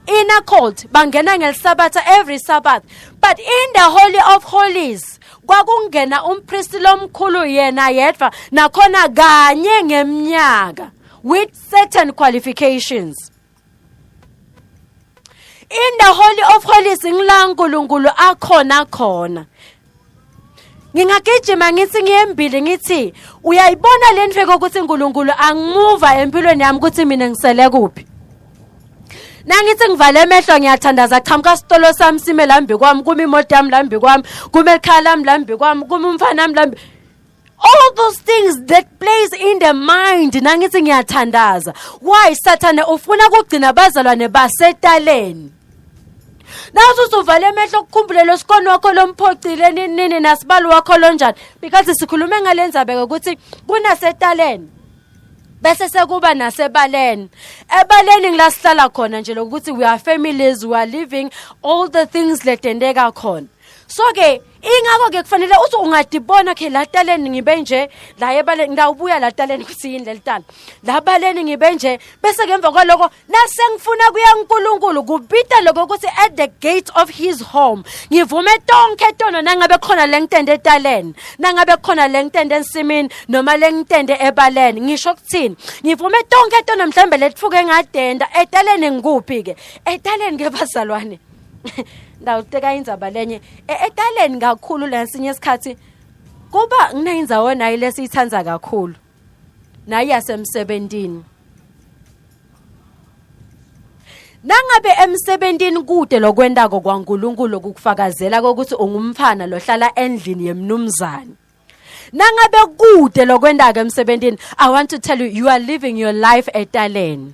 A: inner court bangena ngelisabatha, every Sabbath, but in the Holy of Holies kwakungena umpristi lomkhulu yena yedwa, nakhona kanye ngeminyaka with certain qualifications. In the Holy of Holies ngila uNkulunkulu akhona khona. Ngingagijima ngithi ngiyembili, ngithi uyayibona le ndleko ukuthi uNkulunkulu angimuva empilweni yami, ukuthi mina ngisele kuphi. Nangithi ngivale emehlo ngiyathandaza, qhamuka sitolo sami sime lambi kwami, kumi imoto yami lambi kwami, kume ekhaya lami lambi kwami, kumi umfana wami lambi, all those things that plays in the mind. Nangithi ngiyathandaza, why Sathane ufuna kugcina abazalwane basetaleni? Nathi usuvale emehlo ukukhumbule lo sikoni wakho lomphocile nini nini nasibalo wakho lonjani, because sikhulume ngalendzaba ukuthi kunasetaleni bese sekuba nasebaleni. Ebaleni ngila sihlala khona nje lokuthi we are families, we are living all the things letendeka khona. So ke ingakho ke kufanele uthi ungadibona ke la taleni ngibe nje, la ebaleni ngawubuya la taleni kuthi yini leli tala, la baleni ngibe nje. Bese ke emva kwaloko nase ngifuna kuya uNkulunkulu kubita lokho ukuthi at the gate of his home ngivume tonke tono, nangabe khona lengitende etaleni, nangabe khona lengitende ensimini noma lengitende ebaleni. Ngisho ukuthini? Ngivume tonke tono mhlambe letfuke ngadenda etaleni. Ngikuphi ke etaleni ke bazalwane? Ndawuteka indzaba lenye. Etaleni kakhulu lesinye isikhathi kuba ngineyindzawo nayo lesiyithandza kakhulu, nayo yasemsebentini. Nangabe emsebentini kude lokwentako kwaNkulunkulu kukufakazela kokuthi ungumfana lohlala endlini yemnumzane, nangabe kude lokwentako emsebentini, I want to tell you, you are living your life etaleni.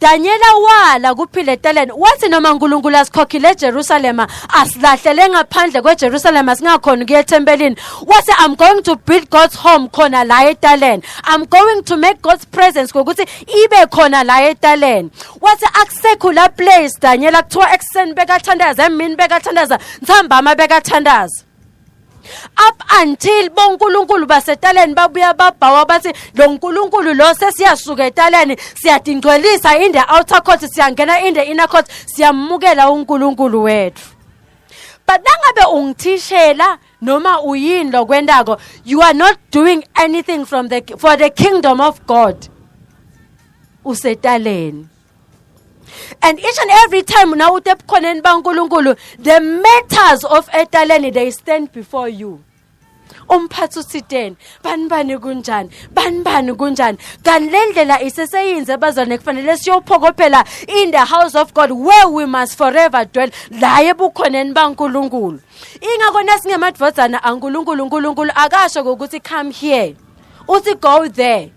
A: Daniela wala kuphila etaleni, wathi noma uNkulunkulu asikhokhile eJerusalema, asilahlele ngaphandle kweJerusalema, singakhona ukuya ethempelini, wathi I'm going to build God's home khona la etaleni. I'm going to make God's presence ngokuthi ibe khona la etaleni. Wathi akusekho la place. Daniela kuthiwa ekuseni bekathandaza, emini bekathandaza, ntsambama bekathandaza, up until bonkulunkulu basetaleni babuya babhawa, bathi lo nkulunkulu lo sesiyasuka etaleni, siyadingcwelisa in the outer court, siyangena in the inner court, siyamukela uNkulunkulu wethu. But nangabe ungithishela noma uyini lokwentako, you are not doing anything from the for the kingdom of God, usetaleni. And each and every time now uthi ebukhoneni baNkulunkulu, the matters of etaleni, they stand before you. Umphathi uthiteni, bani bani kunjani, bani bani kunjani, kanti le ndlela iseseyinze bazalwane kufanele siyophokophela in the house of God where we must forever dwell, la ebukhoneni baNkulunkulu. Ingakho nasingemadvodzana aNkulunkulu, uNkulunkulu akasho ukuthi come here, uthi go there.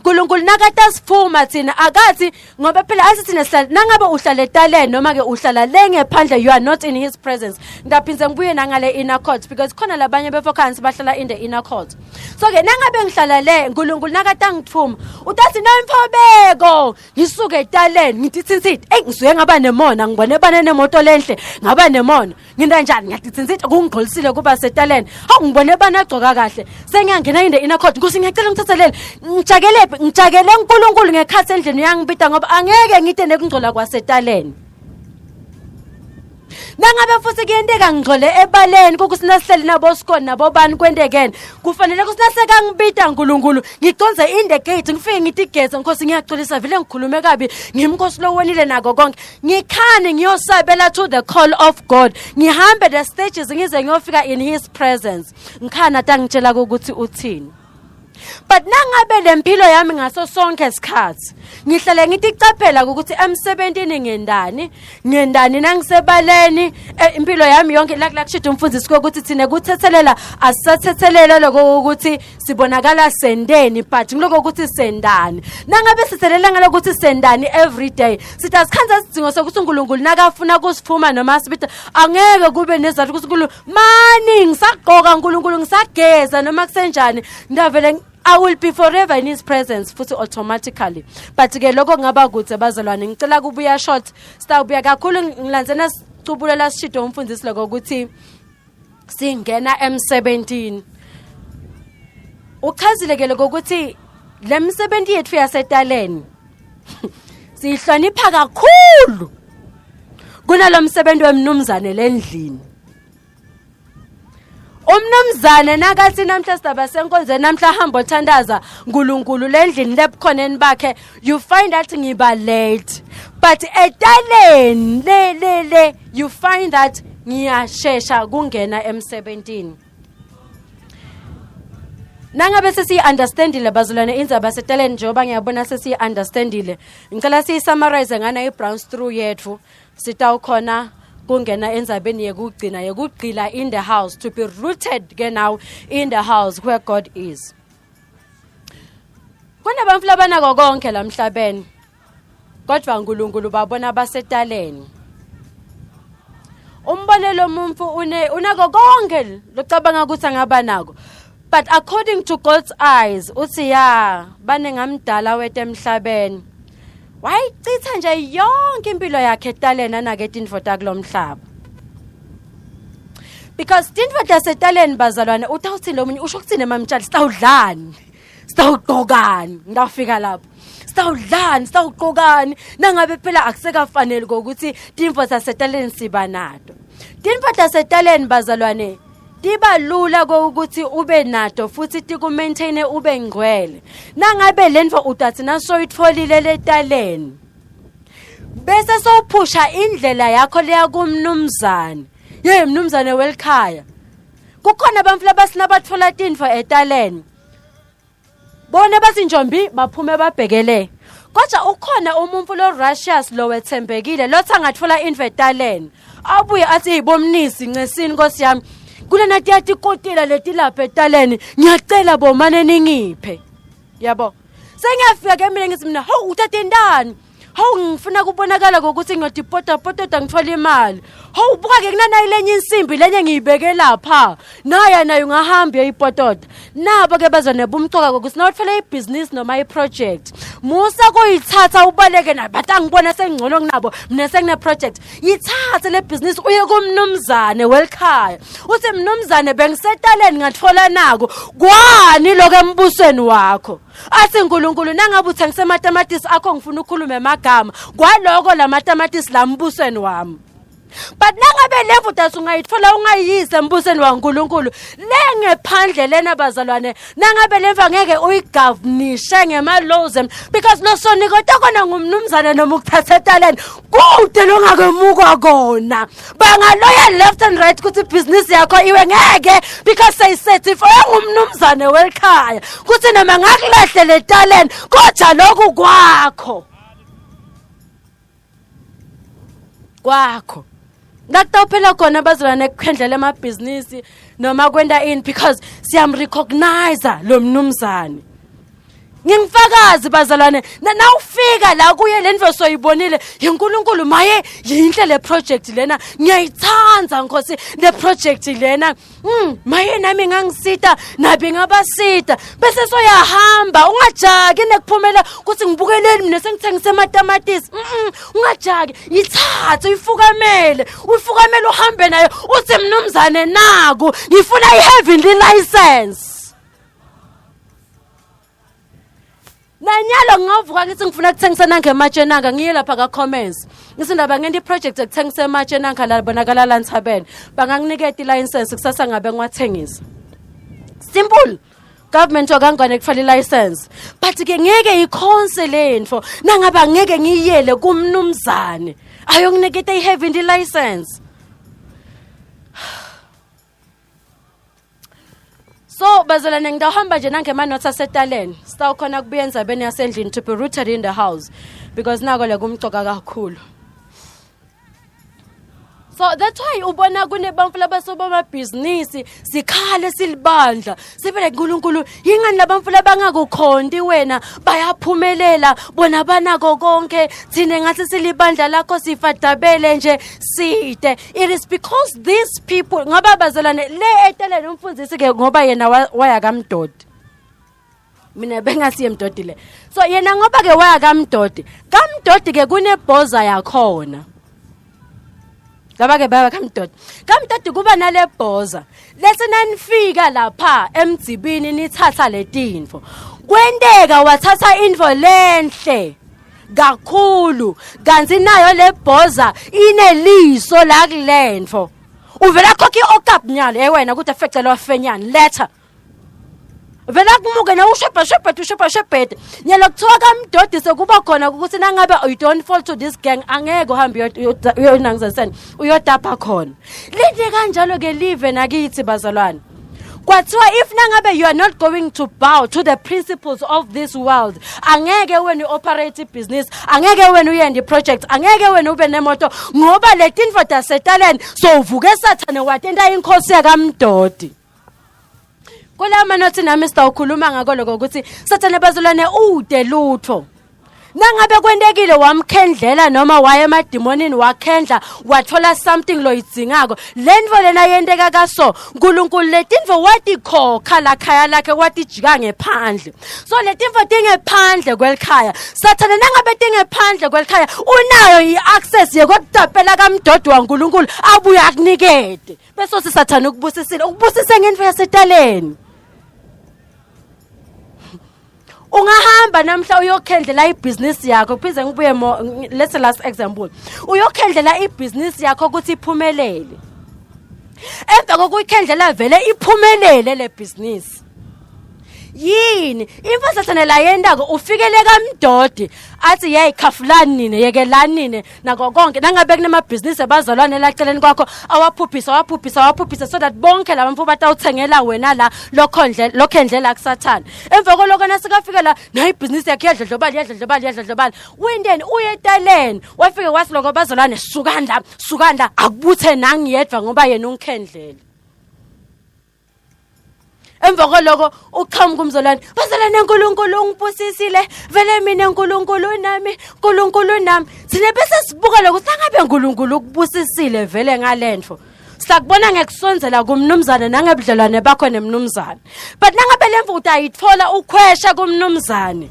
A: uNkulunkulu nakatasifuma thina akathi ngoba phela athi thina sihlala nangabe uhlala etaleni noma ke uhlala le ngephandle, you are not in his presence. Ngidaphinze ngibuye nangale inner court because khona labanye befokhansi bahlala in the inner court. So ke nangabe ngihlala le, uNkulunkulu nakatangithuma utathi nomfobeko ngisuke etaleni ngithi thinsithi, eyi, ngisuke ngaba nemona, ngibone bane nemoto lenhle, ngaba nemona. Nginta njani? Ngiyathi thinsithi kungigcolisile kuba setaleni. Hawu, ngibone bani agcoka kahle, sengiyangena in the inner court. Nkosi, ngiyacela ngithathelele. Ngijakelephi? Ngijakele uNkulunkulu ngekhathi endlini uyangibida ngoba angeke ngide nekungcola kwasetaleni. Nangabe futhi kuyenteka ngigcole ebaleni kukuthi nasihleli nabo sikoni nabobani kwentekeni, kufanele ukuthi nasekangibida uNkulunkulu ngiconze in the gate, ngifike ngithi igeze, nkosi, ngiyaxolisa, vele ngikhulume kabi, ngimnkosi lowenile nako konke. Ngikhani ngiyosabela to the call of God, ngihambe the stages ngize ngiyofika in his presence, ngikhana tangitshela ukuthi uthini. But nangabe lempilo yami ngaso sonke isikhathi ngihlale ngithi caphela ukuthi emsebentini ngendani, ngendani nangisebaleni, impilo yami yonke la kushida umfundisi ukuthi thina kuthethelela asisathethelela lokho ukuthi sibonakala sendeni, but ngiloko ukuthi sendani. Nangabe sithelela ngalokuthi sendani every day, sithi asikhanza isidingo sokuthi uNkulunkulu nakafuna kusiphuma noma sibitha angeke kube nezathu ukuthi uNkulunkulu mani ngisagqoka, uNkulunkulu ngisageza noma kusenjani, ngavele I will be forever in his presence futhi automatically. But ke lokho kungaba kude, bazalwane. Ngicela kubuya short, sitawubuya kakhulu ngilandzena sicubulela sishido umfundisi lokho ukuthi singena emsebentini. Uchazile ke lokho ukuthi le misebenzi yethu yasetaleni siyihlonipha kakhulu kunalomsebenzi wemnumzane lendlini. Umnumzane nakathi namhla sidaba senkonzweni, namhla hamba othandaza uNkulunkulu lendlini lebukhoneni bakhe, you find that ngiba late, but etaleni le le le you find that ngiyashesha kungena emsebentini. Nangabe sesiyi-understandile, bazalwane, indzaba setaleni, njengoba ngiyabona sesiyi-understandile, ngicela siyi-summarize ngana i-brown stew yethu, sitawukhona kungena endzabeni yekugcina yekugcila in the house, to be rooted ke now in the house where God is. Kunabantu labanako konke la emhlabeni, kodwa uNkulunkulu babona basetaleni. Umbonelo umuntu une unako konke locabanga ukuthi angaba nako, but according to God's eyes uthi ya bane ngamdala wethu emhlabeni, wayichitha nje yonke impilo yakhe etaleni anake tintfo takulomhlaba, because tintfo tasetaleni, bazalwane, utawuthi lo munye usho ukuthini emamtshali, sitawudlani, sitawugqokani? Ngitawufika lapho, sitawudlani, sitawugqokani, nangabe phela akusekafaneli kokuthi tintfo tasetaleni siba nato. Tintfo tasetaleni, bazalwane, tiba lula kokuthi ube nato futhi tiku-maintain ube ngcwele nangabe lentfo utathi nasoyitfolile letaleni bese sowuphusha indlela yakho leya kumnumzane. Ye mnumzane welikhaya, kukhona abantu labasinabatfola tintfo etaleni, bona bathi njombi baphume babhekele, kodwa ukhona umuntu lo righteous lo wethembekile lothi angathola intfo etaleni abuye athi, "Bomnisi, ncesini nkosi yami, kulena tiyatikotela letilapha etaleni, ngiyacela bomane ningiphe." Yabo, sengiyafika ke mina ngithi mina, "Hawu, uthathe intani? Hawu, ngifuna kubonakala ngokuthi ngiyotipotapotota ngithola imali. Hawu, buka-ke kunanayi lenye insimbi lenye ngiyibeke lapha, naya nayo ungahamba uyayipotota." Nabo-ke bazone bumcoka kokuthi nawuthole ibhizinisi noma i-project, musa kuyithatha ubaleke nayo, but angibona sengcono kunabo mina, sengine-project. Yithathe le bhizinisi uye kumnumzane welikhaya, uthi, "Mnumzane, bengisetaleni ngathola nako kwani lokho embusweni wakho." Athi uNkulunkulu, nangabe uthengise amatamatisi akho, ngifuna ukukhuluma emagama kwaloko la matamatisi la mbusweni wami. But nangabe le mvudazi ungayithola ungayiyise embusweni waNkulunkulu le ngephandle lena, bazalwane, nangabe lemva ngeke uyigovernishe ngema-laws, because losonikota kona ngumnumzane noma ukuthatha etaleni kude longakwemukwa kona, bangaloya left and right ukuthi ibhizinisi yakho iwe, ngeke, because seyicertify ngumnumzane welikhaya kuthi noma ngakulahlela etaleni kodwa lokhu kwakho kwakho. Nakutawuphela khona, bazalwane, kukhendlela emabhizinisi noma kwenta ini, because siyamrecognize lo mnumzane. Ngingifakazi bazalwane, nawufika la kuye le ndvo soyibonile yiNkulunkulu, maye yinhle le project lena, ngiyayithanda Nkosi le project lena. Maye nami ngangisita nabi ngabasita, bese soyahamba ungajaki nekuphumela ukuthi ngibukeleni mina sengithengise amatamatisi. Ungajaki, yithathe uyifukamele, uyifukamele uhambe nayo uthi mnumzane naku ngifuna i-heavenly license. Nanyalo ngingavuka ngithi ngifuna ukuthengisa nange ematshe nanka, ngiye lapha ka-comments ngithi ndaba ngento i-project ekuthengisa ematshe nanka la bonakala la ntsabeni, banganginiketa i-license kusasa ngabe ngiwathengisa. Simple. Government wakangwane kufala i-license, but ke ngeke ikhonse lentfo nangabe angeke ngiyiyele kumnumzane ayonginiketa i-heavenly license. So bazalwane, ngidawuhamba nje nangema-notes asetaleni, sitawukhona kubuya endzabeni yasendlini, to be rooted in the house, because nako le kumcoka kakhulu. So that's why ubona kunebantu labasobamabhizinisi, sikhale silibandla sibe like, uNkulunkulu, yingani labantu labangakukhonti wena bayaphumelela, bona banako konke, thina ngathi silibandla lakho sifadabele nje side. It is because these people, ngoba bazalwane le eteleni umfundisi ke, ngoba yena waya kamdodi, mina bengasiye mdodi le, so yena ngoba ke waya kamdodi, kamdodi ke kunebhoza yakhona. Laba ke baba kamdodi, kamdodi kuba nale bhoza lese nanifika lapha emdzibini nithatha letinfo, kwenteka wathatha info lenhle kakhulu, kanti nayo le bhoza ineliso la kulentfo, uvela khokha i-okap nyalo, hey wena kuthi afecela wafenyani letha vela kumuke na ushebhe shebhe ushebhe shebhe nyalo. Kuthiwa kamdodi sekuba khona ukuthi nangabe you don't fall to this gang, angeke uhambe uyonangizaseni uyotapa khona. Lithi kanjalo ke live nakithi bazalwane, kwathiwa if nangabe you are not going to bow to the principles of this world, angeke wena u-operate ibhizinisi, angeke wena uyende i-project, angeke wena ube nemoto, ngoba le tintfo tasetaleni so uvuke sathane watenta inkosi yakamdodi. Kula manothi nami sitawukhuluma ngako lokho ukuthi sathane bazalwane ude lutho. Nangabe kwentekile wamkhendlela noma waye emadimonini wakhendla wathola something loyidzingako, lentfo lena yenteka kaso uNkulunkulu letinfo watikhokha lakhaya lakhe watijika ngephandle. So letinfo tingephandle kwelikhaya sathane, nangabe tingephandle kwelikhaya unayo i-access yekutapela kamdodi waNkulunkulu abuye akunikete, bese sisathane ukubusisile, ukubusise ngentfo yasetaleni. Ungahamba namhla uyokhendlela ibhizinisi yakho, phinde ngibuye mo, let's last example, uyokhendlela ibhizinisi yakho ukuthi iphumelele. Emva kokuyikhendlela vele iphumelele le bhizinisi, yini imfasathane la yentako? Ufikele kamdodi athi, yeyi, khafulani nine, yekelani nine nako konke. Nangabe kunemabhizinisi abazalwane laceleni kwakho, awaphuphise, awaphuphise, awaphuphise, so that bonke laba mfo batawuthengela wena la lokhondle lokhendlela kusathane. Emva koloko nasikafika la nayo ibhizinisi yakhe iyadlodlobala, iyadlodlobala, iyadlodlobala. Wenteni? Uye etaleni, wafike wathi loko, bazalwane, sukani la, sukani la, akubuthe nangiyedwa ngoba yena ungikhendlele. Emva kwaloko uqhamuka umzalwane, bazalwane, uNkulunkulu ungibusisile vele mina, uNkulunkulu nami, uNkulunkulu nami. Sine bese sibuka lokuthi angabe uNkulunkulu ukubusisile vele ngalentfo, sakubona ngekusondzela kumnumzane nangebudlelwane bakho nemnumzane. But nangabe lemvo utayitfola ukhwesha kumnumzane,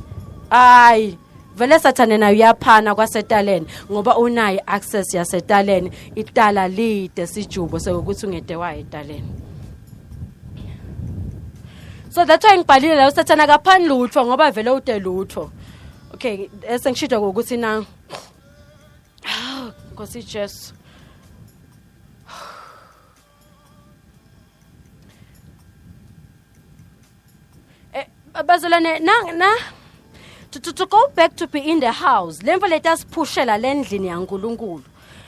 A: hayi vele sathane nayo uyaphana kwasetaleni, ngoba unayo i-access yasetaleni. Itala lide sijubo sekukuthi ungede wayo etaleni. So that's why ngibhalile la, usathana akaphani lutho ngoba vele ude lutho. Okay, esengishida ukuthi na, oh, Nkosi Jesu. Bazalwane, na to go back to be in the house, lemvo letasiphushela lendlini yaNkuluNkulu,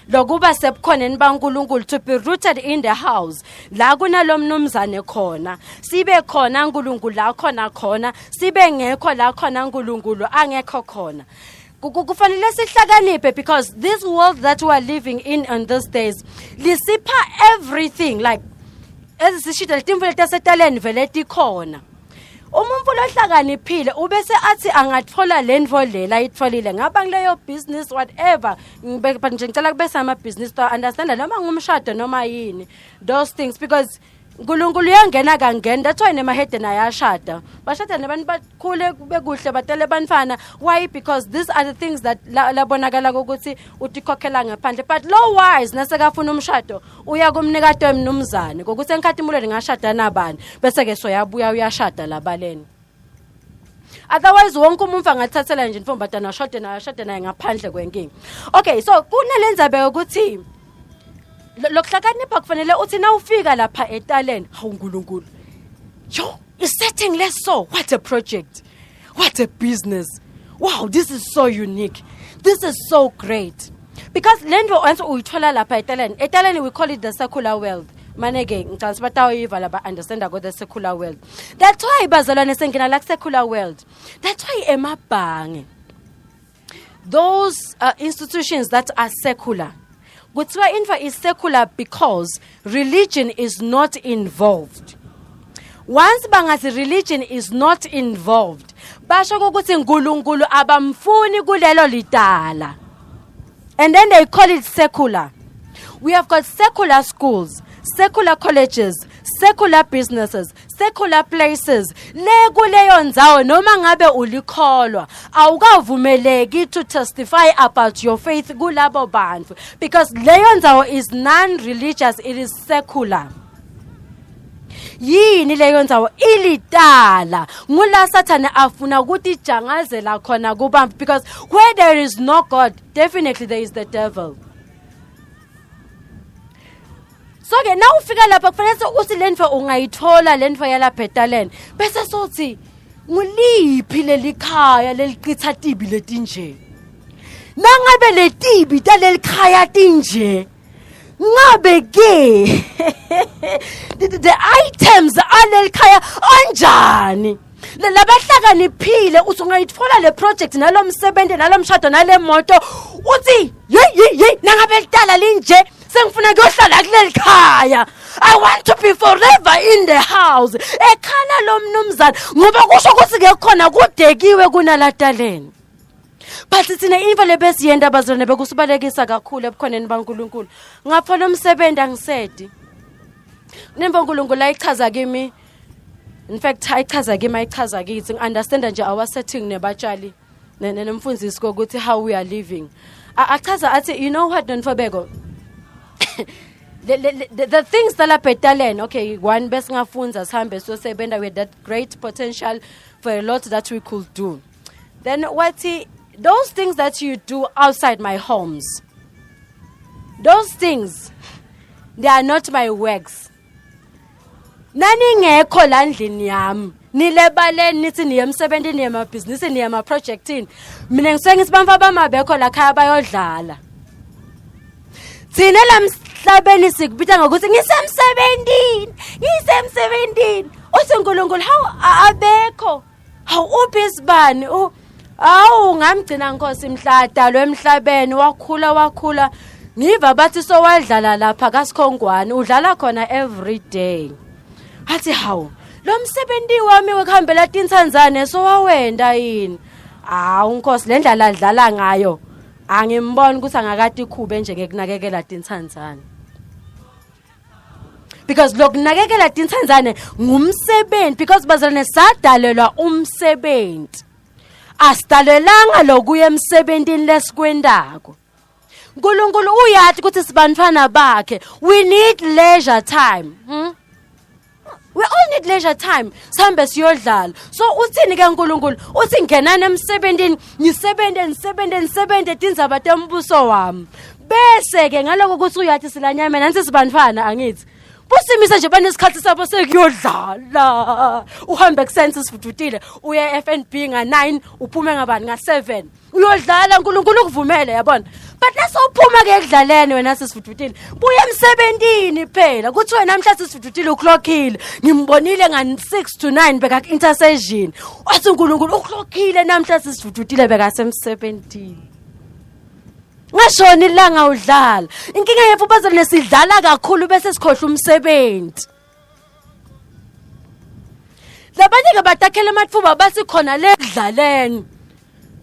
A: lokuba sebukhoneni baNkulunkulu, to be rooted in the house la kunalomnumzane khona, sibe khona uNkulunkulu la khona khona, sibe ngekho la khona uNkulunkulu angekho khona. Kufanele sihlakaniphe because this world that we are living in on these days lisipha everything, like ezisishida letimvo letasetaleni vele tikhona. Umuntu lohlakaniphile ubese athi angathola lento lela ayitholile ngaba kuleyo business whatever, but nje ngicela kube sama business to understand noma ngumshado noma yini, those things, because uNkulunkulu uyangena kangena. That's why nemahedeni ayashada, bashada nabantu bakhule bekuhle, batele bantfana. Why? Because these are the things that labonakala ukuthi utikhokhela ngaphandle. But lo wise nasekafuna umshado uya kumnikati wemnumzane kokuthi enkhatimulweni ngashada nabani, bese ke soyabuya uyashada labaleni. Otherwise wonke umuntu angathathela nje intombatana ashade naye, ashade naye ngaphandle kwenkinga. Okay, so kunalenzaba yokuthi lokuhlakanipha kufanele uthi nawufika lapha etaleni, hawu uNkulunkulu, yo, i-setting leso, what a project, what a business, wow, this is so unique, this is so great. Because le nto once uyithola lapha etaleni, etaleni we call it the secular world. Mane-ke ngicabanga ukuthi batawuyiva laba understanda ko the secular world. That's why bazalwane sengena la ku-secular world. That's why emabhange, those institutions that are secular, kuthiwa into is secular because religion is not involved. Once bangathi religion is not involved, basho ukuthi uNkulunkulu abamfuni kulelo lidala, and then they call it secular. We have got secular schools, secular colleges, secular businesses, secular places. Le kuleyo ndzawo noma ngabe ulikholwa awukavumeleki to testify about your faith kulabo bantu, because leyo ndzawo is non-religious, it is secular. Yini leyo ndzawo? Ilitala ngula sathane afuna ukuthi ijangazela khona kubambi, because where there is no God, definitely there is the devil. So ke nawufika lapha kufanele uthi lento ungayithola, lento yalapha etaleni, bese sothi nguliphi leli khaya lelichitha tibi letinje? Nangabe letibi taleli khaya tinje, ngabe ke the items aleli khaya anjani? Labahlakaniphile uthi ungayithola le project nalo msebenzi nalo mshado nale moto, uthi hey, hey, hey, nangabe litala linje, sengifuna kuyohlala kuleli khaya. I want to be forever in the house. Ekhala lo mnumzane ngoba kusho ukuthi ke khona kudekiwe kunalataleni. But thina into lebesiyenda abazalwane bekusibalekisa kakhulu ebukhoneni baNkulunkulu. Ngaphola umsebenzi angisedi nemva uNkulunkulu ayichaza kimi, in fact ayichaza kimi, ayichaza kithi, ngi-understanda nje our setting nebatshali nemfundisi kokuthi how we are living. Achaza athi, you know what, Nonfobeko, the things talapha etaleni, okay, one besingafunza sihambe siyosebenza, we had that great potential for a lot that we could do. Then wathi, those things that you do outside my homes, those things, they are not my works. Naningekho la ndlini yami, nilebaleni, nithi niye emsebentini, niye emabhizinisini, niye emaprojectini, mina ngisuke ngithi bamfa bamabekho la khaya bayodlala. Thina la mhlabeni sikubita ngokuthi ngisemsebentini, ngisemsebentini. Uthi uNkulunkulu, hawu, abekho, hawu, uphi isibani? Awu, ngamgcina Nkosi mhla adalwe emhlabeni, wakhula, wakhula, ngiva bathi sowadlala lapha kaSikhongwane, udlala khona every day. Athi, hawu, lo msebenzi wami wekuhambela tintsandzane sowawenda yini? Hawu Nkosi, le ndlela adlala ngayo angimboni ukuthi angakade ikhube nje ngekunakekela tintsandzane, because lokunakekela tintsandzane ngumsebenzi, because bazalwane sadalelwa umsebenzi, asidalelanga lokuya emsebentini lesikwendako. uNkulunkulu uyathi ukuthi sibantwana bakhe, we need leisure time, We all need leisure time, sihambe siyodlala. So uthini ke uNkulunkulu? Uthi ngenani emsebentini, ngisebenze, nisebenze, nisebenze tindzaba tembuso wami. Bese ke ngaloko ukuthi uyathi silanyamena nansi sibantwana, angithi busimise nje banesikhathi sabo sekuyodlala. Uhambe kusense sifudutile, uye FNB nga9, uphume ngabani nga7, uyodlala. uNkulunkulu ukuvumele, yabona. But nasewuphuma ke ekudlaleni wena sisifudutile, buya emsebentini phela. Kuthi wena namhla sisifudutile uklockile, ngimbonile nga 6 to 9 beka intercession. Wathi uNkulunkulu uklockile namhla sisifudutile bekasemsebentini. Ngashona ilanga udlala. Inkinga yethu bazalwane, sidlala kakhulu bese sikhohlwa umsebenzi. Labanye ke batakhela amathuba bathi khona le kudlaleni.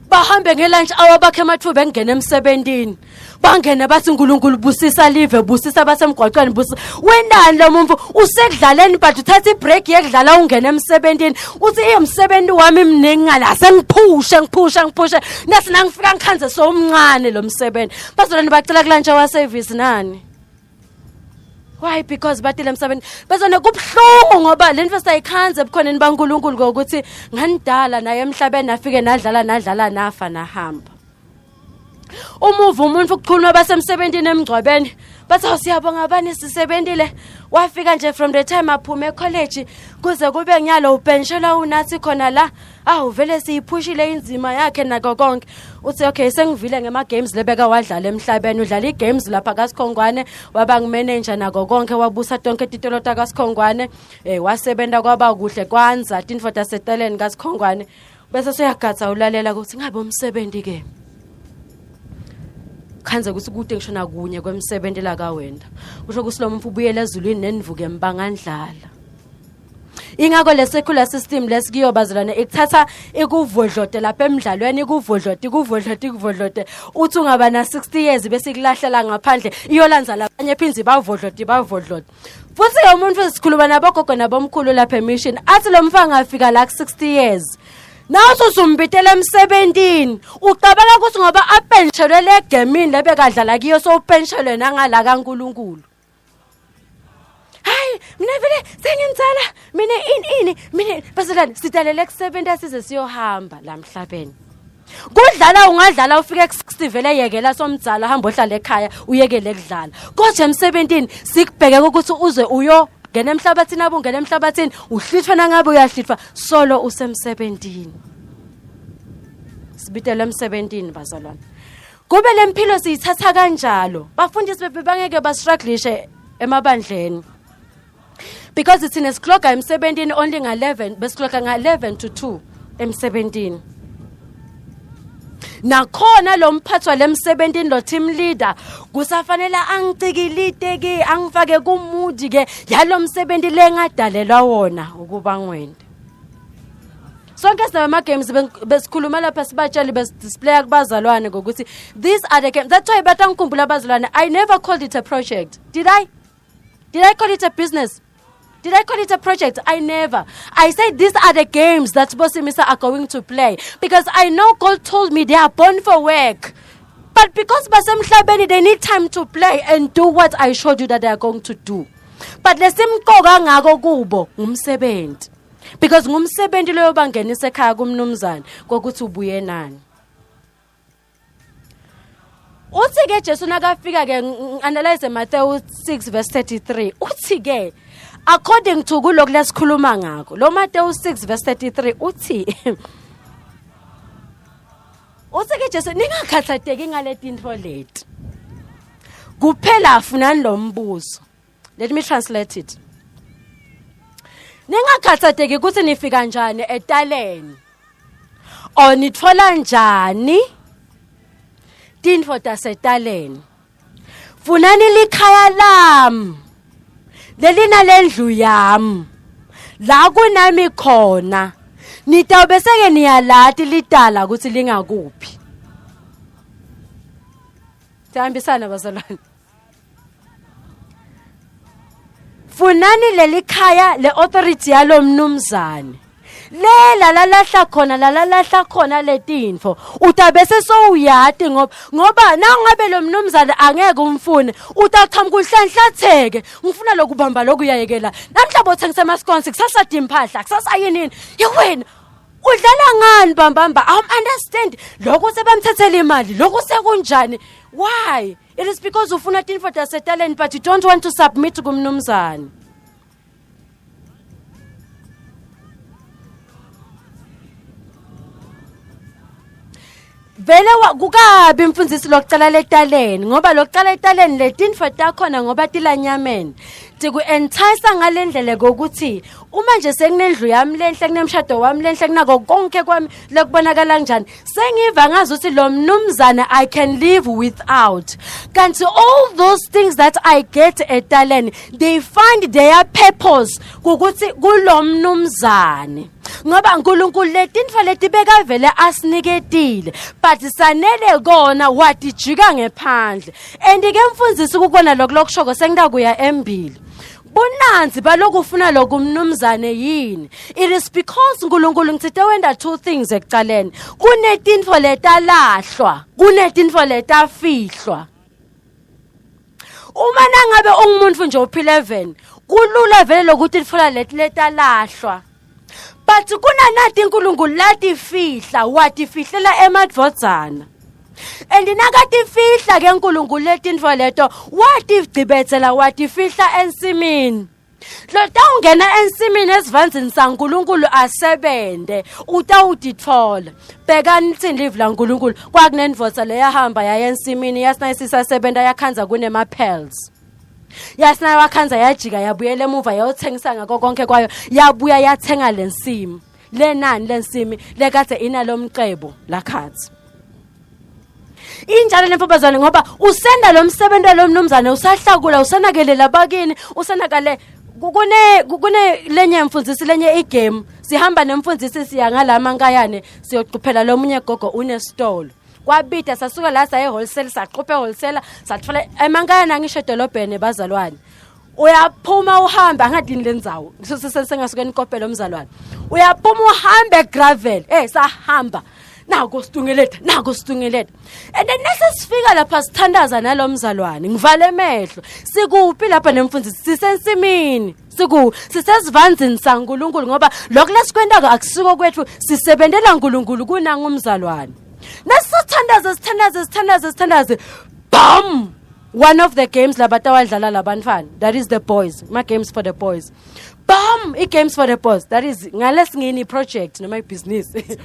A: Bahambe ngelunch hour bakhe amathuba engena emsebentini. Bangene bathi uNkulunkulu busisa live, busisa basemgwaqweni, busisa. Wendani lo muntu usekudlaleni but uthatha ibreak yekudlala ungena emsebentini. Uthi iye umsebenzi wami mningi ngala sengiphushe ngiphushe ngiphushe. Nasi nangifika ngikhanze somncane lo msebenzi. Bazolani bacela kulunch hour service nani? Why? Because batile emhlabeni. Bazona kubuhlungu ngoba le nto sayikhanze ebukhoneni baNkulunkulu ngokuthi nganidala naye emhlabeni nafike nadlala nadlala nafa nahamba. Umuva umuntu ukuchunwa basemsebentini emngcwabeni bathi awu siyabonga abani sisebentile wafika nje from the time aphume ecollege kuze kube ngiyalo upenshela unathi khona la awu vele siyiphushile inzima yakhe nako konke uthi okay sengivile ngema games lebeka wadlala emhlabeni udlala i-games lapha kaSikhongwane waba ngumanager nako konke wabusa tonke titolo takaSikhongwane eh wasebenza kwaba kuhle kwanza tintfo taseteleni kaSikhongwane bese seyagatsa ulalela ukuthi ngabe umsebenzi ke khanze ukuthi kude ngisho nakunye kwemsebenzi la kawenda kusho ukuthi lo muntu ubuyele ezulwini nenvuke embangandlala ingakho le secular system lesikiyo bazalwane ikuthatha ikuvodlote lapha emidlalweni ikuvodlote ikuvodlote ikuvodlote uthi ungaba na 60 years bese ikulahlela ngaphandle iyolanza labanye phindze bavodlote bavodlote futhi ke umuntu sikhuluma nabogogo nabomkhulu lapha emission athi lo mfana angafika la ku 60 years nawe usuzumbitela emsebentini ucabanga ukuthi ngoba apenshelwe le gemini lebekadlala kiyo sowupenshelwe nangala kaNkuluNkulu hayi mina vele sengimdala mina ini ini mina bazalwane sidalele kusebenza size siyohamba la mhlabeni kudlala ungadlala ufike ku-60 vele yekela somdzala hamba ohlala ekhaya uyekele kudlala kodwa emsebentini sikubheke ukuthi uze uyo ngena emhlabathini abo ungena emhlabathini uhlithwa nangabe uyahlithwa solo usemsebentini sibitelwe emsebentini bazalwane Kube lempilo siyithatha kanjalo. Bafundisi bebe bangeke bastrugglishe emabandleni. Because thina sikloga emsebentini only nga-11 besikloga nga-11 to 2 emsebentini. Nakhona lo mphathwa lemsebentini lo team leader kusafanele angicikilite ke angifake kumudi ke yalomsebenzi lengadalelwa wona ukuba ngwende. Sonke sinama games besikhuluma lapha sibatshele besidisplaya kubazalwane ngokuthi these are the games. That's why batangikhumbula abazalwane. I never called it a project. Did I? Did I call it a business? Did I call it a project? I never. I said these are the games that Bosimisa are going to play because I know God told me they are born for work. But because basemhlabeni they need time to play and do what I showed you that they are going to do. But lesimqoka ngako kubo ngumsebenzi. Because ngumsebenzi loyo bangenisa ekhaya kumnumzane kokuthi ubuye nani. Uthi ke Jesu nakafika ke analyze Matthew 6 verse 33 uthi ke according to kulokhu lesikhuluma ngakho lo Matthew 6 verse 33 uthi uthi ke Jesu ningakhathatheki ngaletinto leti kuphela funani lo mbuzo Let me translate it. Ningakhathatheki ukuthi nifika njani etaleni. Or nithola njani tintfo tasetaleni. Funani likhaya lami. Lelina lendlu yami. La kunami khona. Nitawube seke niyalati litala ukuthi lingakuphi. Siyahambisana bazalwane. Funani leli khaya le authority yalomnumzane. Lela lalahla khona lalalahla khona letinfo utabese sowuyati ngoba ngoba nangabe lo mnumzane angeke umfune utaqhamuka uhlanhlatheke ngifuna lokubamba lokuyayekela namhla bothengisa amaskonsi kusasa dimphahla kusasa yini yewena udlala ngani bambamba i understand lokho sebamthathela imali lokho sekunjani why It is because ufuna tinfo tasetaleni but you don't want to submit kumnumzane. Vele kukabi mfundisi lokucala letaleni, ngoba lokucala etaleni letinfo takhona ngoba tilanyameni tiku-entice ngale ndlela kokuthi uma nje sekunendlu yami lenhle, kunemshado wami lenhle, kunako konke kwami lekubonakala kanjani, sengiva ngazi ukuthi lo mnumzane I can live without. Kanti all those things that I get etaleni, they find their purpose kukuthi kulo mnumzane, ngoba uNkulunkulu letintfo letibeka vele asiniketile, but sanele kona watijika ngephandle. And ke mfundisi, kukona lokho lokushoko sengitakuya embili, bunanzi balokufuna lokumnumzane yini? It is because uNkulunkulu ngitsite wenda two things ekucaleni: kunetintfo letalahlwa, kunetintfo letafihlwa. Uma nangabe ungumuntu nje uphila even kulula vele lokuthi litfola leti letalahlwa, but kunanati uNkulunkulu latifihla, watifihlela emadvodzana. And nakatifihla ke uNkulunkulu letintfo leto, watigcibetsela, watifihla ensimini. Lotawungena ensimini esivandzini saNkulunkulu asebente utawutitfola. Bhekani litsini livi laNkulunkulu: kwakunendvodza leyahamba yaya ensimini, yasina isisasebenta yakhandza kunema-pearls. Yasina wakhandza, yajika, yabuyela emuva, yayothengisa ngako konke kwayo, yabuya yathenga lensimi lenani lensimi lekade inalomcebo lakhathi. Injalo lemfobazane, ngoba usenda lo msebenzi lo mnumzane, usahlakula, usanakelela bakini, usanakale kune lenye mfundisi, lenye igame. Sihamba nemfundisi, siya ngalama nkayane, siyocuphela lomunye gogo unesitolo. Kwabida, sasuka la saye wholesale, saqopha wholesale, sathola emankayane, angisho edolobheni bazalwane. Uyaphuma uhambe angadini lendzawo, sengasuke nikopele umzalwane, uyaphuma uhambe gravel, sahamba nako situngeleta, nako situngeleta. And then nase sifika lapha sithandaza nalomzalwane, ngivale emehlo. Sikuphi lapha nemfundisi? Sisensimini, siku sisesivandzini saNkulunkulu, ngoba lokho lesikwentako akusiko kwethu, sisebentela uNkulunkulu kunangumzalwane. Nasithandaza, sithandaze, sithandaze, sithandaze, bam, one of the games labatawadlala labantfwana, that is the boys, ma games for the boys, bam, i-games for the boys, that is ngalesingini i-project noma ibhizinisi,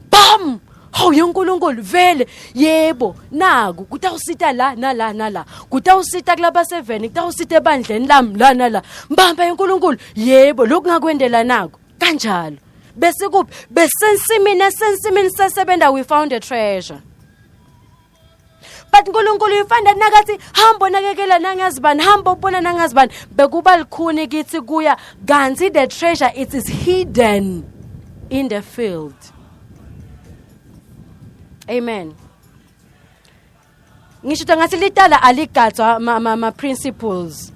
A: bam. Hawu yeNkulunkulu, vele yebo, naku kutawusita la nala nala, kutawusita kulabaseveni, kutawusita ebandleni lami la nala. Mbamba yeNkulunkulu, yebo, lokhu ngakwendela nako kanjalo. Bese kuphi? Besensimini, esensimini sesebenta, we found a treasure. But uNkulunkulu uyifanda nakathi hamba onakekela nangazibani, hamba ubona nangazibani, bekuba likhuni kithi kuya, kanti the treasure, it is hidden in the field. Amen. Ngisho ngathi litala aligadzwa ma principles.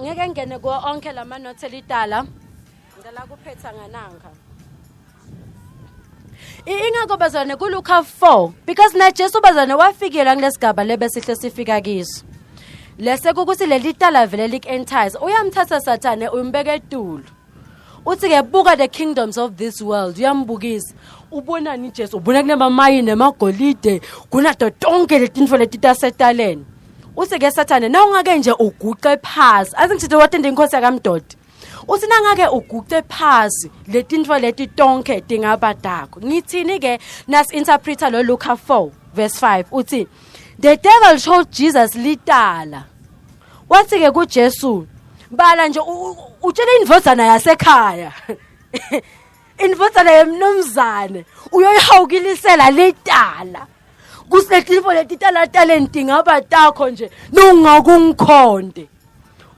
A: Ngeke ngene kuwo onke lama notes elitala, ngicela kuphetha ngananka. Ingakho bazalwane kuLuka 4, because na Jesu bazalwane wafikela kulesigaba lebesihle sifika kiso lese kukuthi leli tala vele lik-entice. Uyamthatha Sathane, umbeka etulu, uthi ke, "Buka the kingdoms of this world." Uyambukisa, ubonani Jesu? Ubona kunemamayini nemagolide, kunato tonke letintfo letitasetaleni. Uthi ke Sathane, na ungake nje uguqe phasi, athi ngithithi watende inkosi yakamdodi, uthi nangake uguqe phasi, letintfo leti tonke tingaba takho. Ngithini ke nas interpreter lo Luka 4 verse 5? Uthi the devil showed Jesus litala, wathi ke kuJesu, bala nje utshela indvodzana yasekhaya, indvodzana yemnumzane, uyoyihawukilisela litala, kusetinfo letitalataleni tingaba takho nje nungakungikhonde.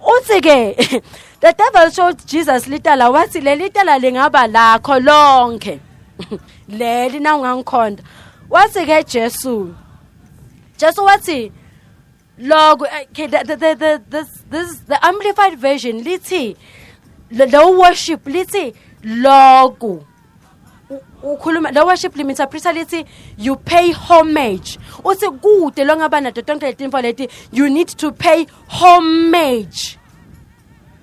A: Uthi ke the devil showed Jesus litala, wathi leli tala lingaba lakho lonke leli na ungangikhonda. Wathi ke Jesu wathi lokho, okay, the this the Amplified Version lithi lo worship, lithi loku ukhuluma lo worship lim-interpreter lithi you pay homage. Uthi kude longaba nato tonke letinfo leti, you need to pay homage.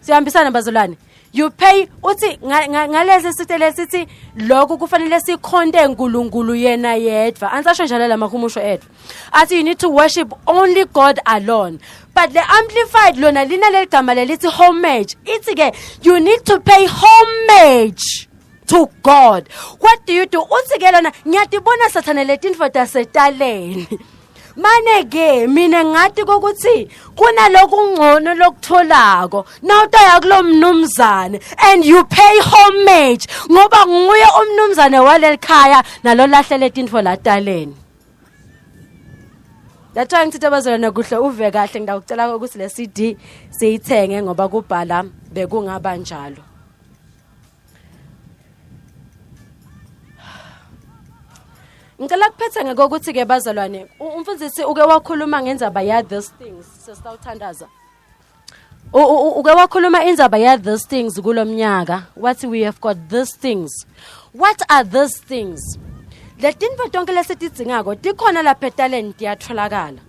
A: Sihambisana bazalwane? You pay, uthi ngalesi sithe lesithi lokho kufanele sikhonte uNkulunkulu yena yedwa. Ansasho njalo lamahumusho ethu, athi you need to worship only God alone. But the Amplified lona lina leligama lelithi homage, ithi ke you need to pay homage. to God. What do you do? Uthi ke lona ngiyatibona sathane letintfo tasetaleni. Mane ke mina ngathi kokuthi kunalokungcono lokutholako nawutaya kulo mnumzane and you pay homage ngoba nguye umnumzane walelikhaya nalolahlele tintfo lataleni. That's why ngithi abazalwane kuhle uve kahle ngidawucela ukuthi le CD siyithenge ngoba kubhala bekungaba njalo. Ngicela kuphetha ngokuthi ke bazalwane umfundisi uke wakhuluma ngendzaba ya these things sesitawuthandaza. Uke wakhuluma indzaba ya these things kulomnyaka wathi we have got these things. What are these things? Letintfo tonke lesitidzingako tikhona lapha etaleni tiyatholakala.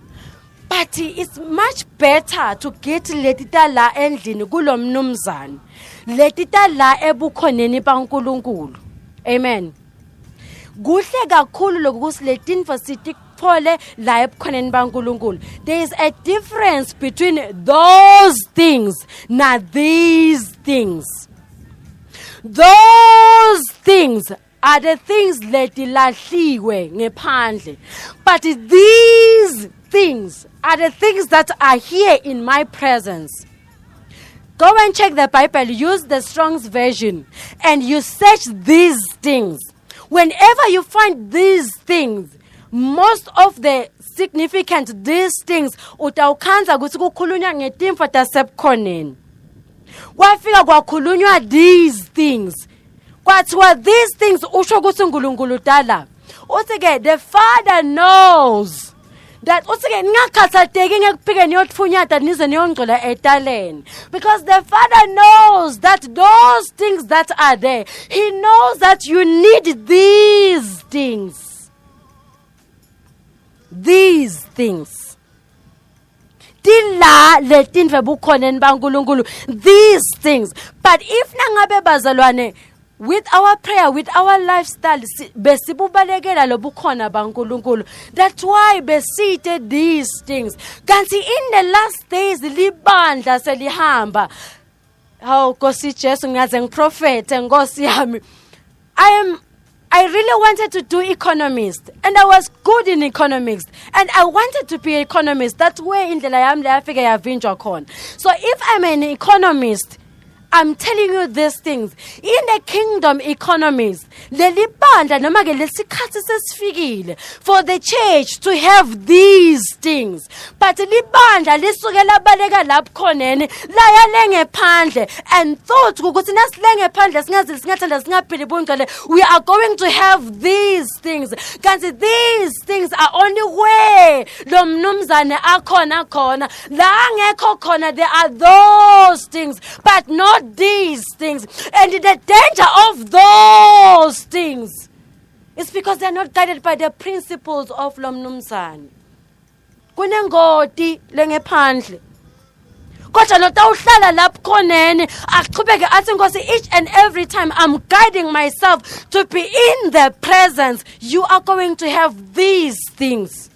A: But it's much better to get leti tala endlini kulomnumzane. Leti tala ebukhoneni baNkulunkulu. Amen. Kuhle kakhulu lokuthi letintfo sititfole la ebukhoneni baNkulunkulu. There is a difference between those things na these things. Those things are the things letilahliwe ngephandle. But these things are the things that are here in my presence. Go and check the Bible, use the Strong's version, and you search these things. Whenever you find these things, most of the significant these things utawukhandza kutsi kukhulunywa ngetimfo tasebukhoneni. Kwafika kwakhulunywa these things. Kwathiwa these things usho ukuthi uNkulunkulu dala. Uthi ke the father knows that uthi ke ningakhathatheki ngekuphike niyotfunyata nize niyongcola etaleni because the father knows that those things that are there, he knows that you need these things, these things tila letintfo ebukhoneni baNkulunkulu, these things. But if nangabe bazalwane with our prayer, with our lifestyle, besibubalekela lobukhona baNkulunkulu, that's why besite these things. Kanti in the last days libandla selihamba. Hawu Nkosi Jesu, ngiyaze ngiprofete Nkosi yami. I really wanted to do economist and I was good in economics and I wanted to be an economist. That's where indlela yami leyafika yavinjwa khona. So if I'm an economist, I'm telling you these things. In the kingdom economies, leli bandla noma ke lesikhathi sesifikile for the church to have these things. But libandla lisuke labaleka lapho khoneni laya lengephandle and thought ukuthi nasilenge phandle singazi singathanda singaphili bungcwele, we are going to have these things. Kanti these things are only where lo mnumzane akhona khona. La angekho khona there are those things but not these things. And the danger of those things is because they are not guided by the principles of lo mnumzane. Kunengoti lengephandle. Kodwa lo tawuhlala lapho khoneni aqhubeke athi Nkosi, each and every time I'm guiding myself to be in the presence, you are going to have these things.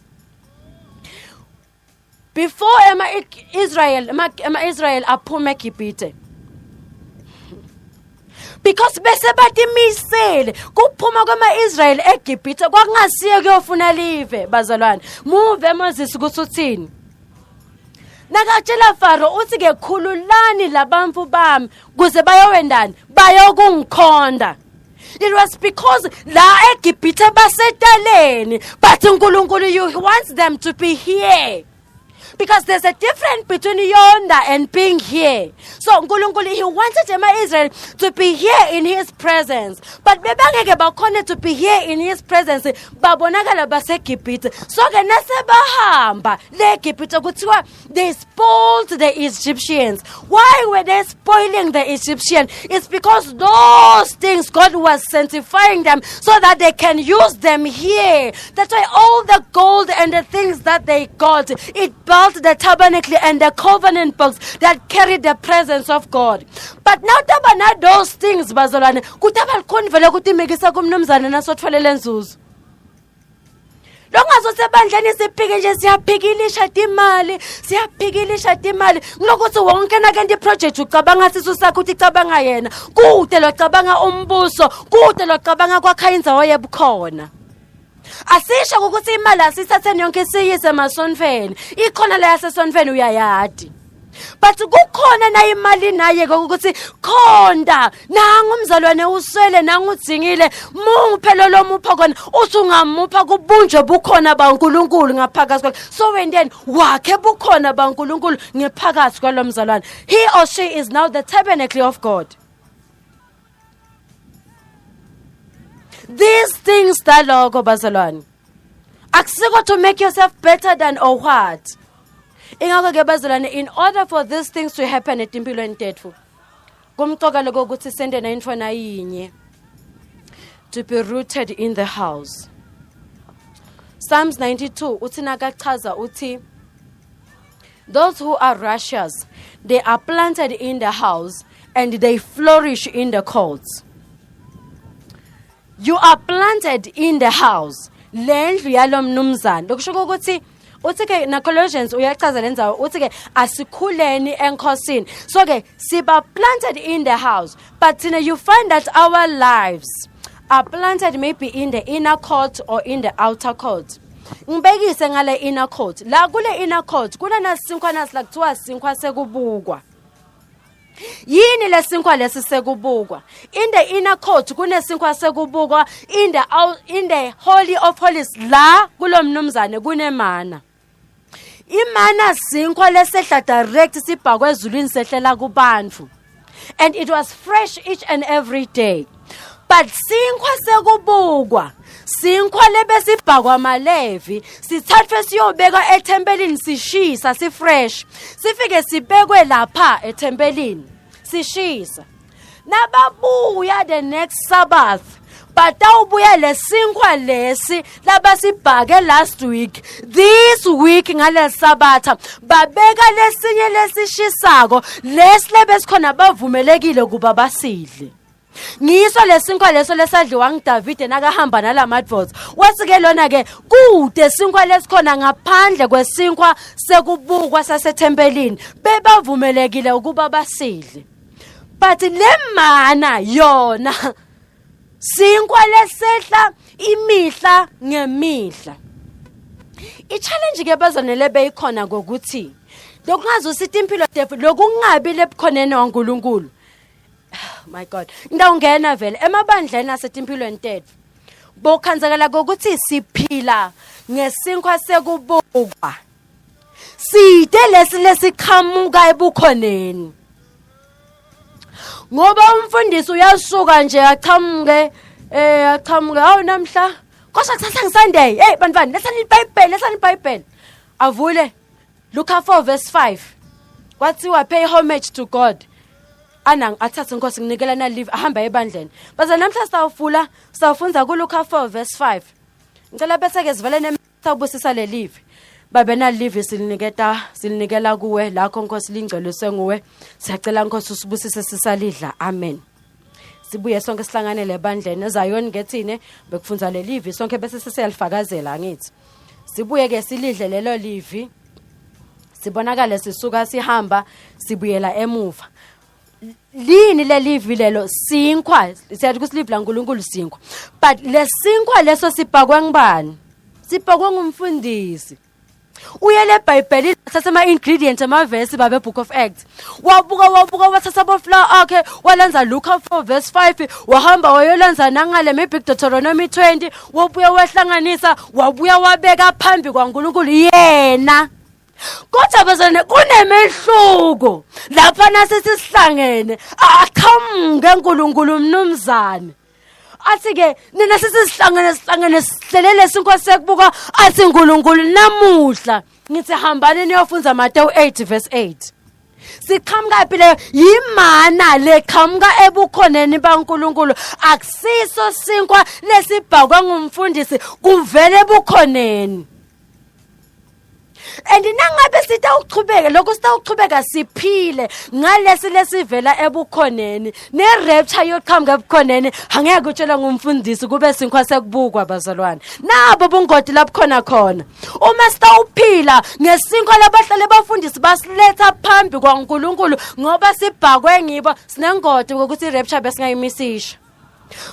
A: Before ema Israel ema Israel aphuma eGibhithe, because bese batimisele kuphuma kwama-Israyeli eGibhithe kwakungasiye kuyofuna live bazalwane. Muve Moses ukuthi uthini nakatshela Faro, uthi ke khululani labantu bami kuze bayowendani bayokungikhonda. It was because la eGibhithe basetaleni, but uNkulunkulu, you wants them to be here. Because there's a difference between yonder and being here. So uNkulunkulu, he wanted ema-Israel to be here in his presence. But bebangeke bakhone to be here in his presence babonakala baseGibhithe. So ke nasebahamba le Gibhithe kuthiwa they spoiled the Egyptians. Why were they spoiling the Egyptian? It's because those things God was sanctifying them so that they can use them here. That's why all the gold and the things that they got, it built the tabernacle and the covenant box that carried the presence of God. But now taba those things bazalwane, kutaba likhoni vele ukuthi imikisa kumnumzane nasotholele nzuzo. Longazothi ebandleni siphike nje, siyaphikilisha timali, siyaphikilisha timali. Ngilokuthi wonke nakenta iproject ucabanga sisu sakho, uthi cabanga yena. Kude locabanga umbuso, kude locabanga kwakha indzawo yebukhona. Asisho ukuthi imali asithatheni yonke siyise emasontfweni. Ikhona la yasesontfweni, uyayadi. But kukhona na imali naye ukuthi khonda nangu umzalwane uswele, nangu udzingile, muphe lo lomupha kona. Uthi ungamupha kubunjwe bukhona baNkuluNkulu ngaphakathi kwakhe. So wendeni wakhe bukhona baNkuluNkulu ngephakathi kwalomzalwane. He or she is now the tabernacle of God. These things taloko, bazalwane, akusiko to make yourself better than or what. Ingakho ke bazalwane, in order for these things to happen etimpilweni tetfu, kumcoka lokho ukuthi sente nayintfwana yinye, to be rooted in the house. Psalms 92 uthi nakachaza uthi, "Those who are righteous, they are planted in the house and they flourish in the courts." You are planted in the house, lendlu yalomnumzane. Lokusho ukuthi uthi ke na Colossians uyachaza lendzawo, uthi ke asikhuleni enkosini. So ke siba planted in the house, but you find that our lives are planted maybe in the inner court or in the outer court. Ngibekise ngale inner court. La kule inner court kunanasinkwa nasi la kuthiwa sinkwa sekubukwa. Yini lesinkwa lesi sekubukwa? In the inner court kunesinkwa sekubukwa, in the holy of holies la kulomnumzane kunemana. Imana sinkwa lesehla direct sibhakwe ezulwini, sehlela kubantu, and it was fresh each and every day. But sinkwa sekubukwa, sinkwa lebesibhakwa malevi, sithathwe siyobekwa ethempelini sishisa, sifresh, sifike sibekwe lapha ethempelini sishisa. Nababuya the next Sabbath, batawubuya lesinkwa lesi labasibhake last week, this week ngale Sabatha babeka lesinye lesishisako, lesi lebesikhona bavumelekile kuba basidle. Ngiso lesinkwa leso lesadliwa nguDavide nakahamba nalamadvodza. Wathi ke lona ke kude sinkwa lesikhona ngaphandle kwesinkwa sekubukwa sasethempelini, bebavumelekile ukuba basidle. But le mana yona sinkwa lesehla imihla ngemihla. I-challenge ke bazanele beyikhona ngokuthi lokungazusithi impilo tetfu lokungabi lebukhoneni waNkulunkulu. My God, ngitawungena vele emabandleni asetimpilweni tetfu, bokhanzakala kokuthi siphila ngesinkwa sekubukwa, side lesi lesiqhamuka ebukhoneni, ngoba umfundisi uyasuka nje achamuke, achamuke, "Hawu, namhla kodwa kusasa ngiSunday, hey bantwana, lesani iBhayibheli, lesani iBhayibheli." Avule Luka 4 verse 5, kwathiwa pay homage to God. Anang athathe, "Inkosi, nginikela na live," ahamba ebandleni. Baze namhla sawufula sawufunza kuLuka 4 verse 5. Ngicela bese ke sivale nesawubusisa le live. Babe, na live siliniketa, silinikela kuwe lakho Nkosi, lingcwele nguwe. Siyacela Nkosi usibusise sisalidla. Amen. Sibuye sonke sihlanganele ebandleni eZayoni ngethine bekufunza le live sonke, bese sesiyalifakazela. Angithi sibuye ke silidle lelo live, sibonakale sisuka sihamba sibuyela emuva. Lini lelivi lelo? Sinkwa. Siyathi ukuthi live laNkulunkulu sinkwa, but lesinkwa leso sibhakwe ngibani? Sibhakwe ngumfundisi. Uyele eBhayibhelini, wathatha ama-ingredients amavesi babe Book of Acts, wabuka, wabuka, wathatha abo-flour akhe, walenza Luka 4 verse 5, wahamba wayolenza nangale maybe Deuteronomy 20, wabuya wahlanganisa, wabuya wabeka phambi kwaNkulunkulu yena. Kodwa bazalwane, kunemehluko lapha nasesihlangene, aqhamuke uNkulunkulu umnumzane athi ke, "Nina sesihlangene, sihlangene sihlelele sinkwa sekubuka." Athi uNkulunkulu, "Namuhla ngithi hambani niyofunza Mateyu 8 verse 8." Siqhamuka phi leyo? Yimana leqhamuka ebukhoneni baNkulunkulu. Akusiso sinkwa lesibhakwa ngumfundisi, kuvele ebukhoneni. And nangabe sitawuchubeka lokho, sitawuchubeka siphile ngalesi lesivela ebukhoneni, ne-rapture yoqhamuka ebukhoneni. Angeke utshelwe ngumfundisi kube sinkhwa sekubukwa, bazalwane. Nabo bungoti labukhona khona. Uma sitawuphila ngesinkwa labahlale bafundisi basiletha phambi kwaNkulunkulu ngoba sibhakwe ngibo, sinengoti ngokuthi i-rapture besingayimisisha.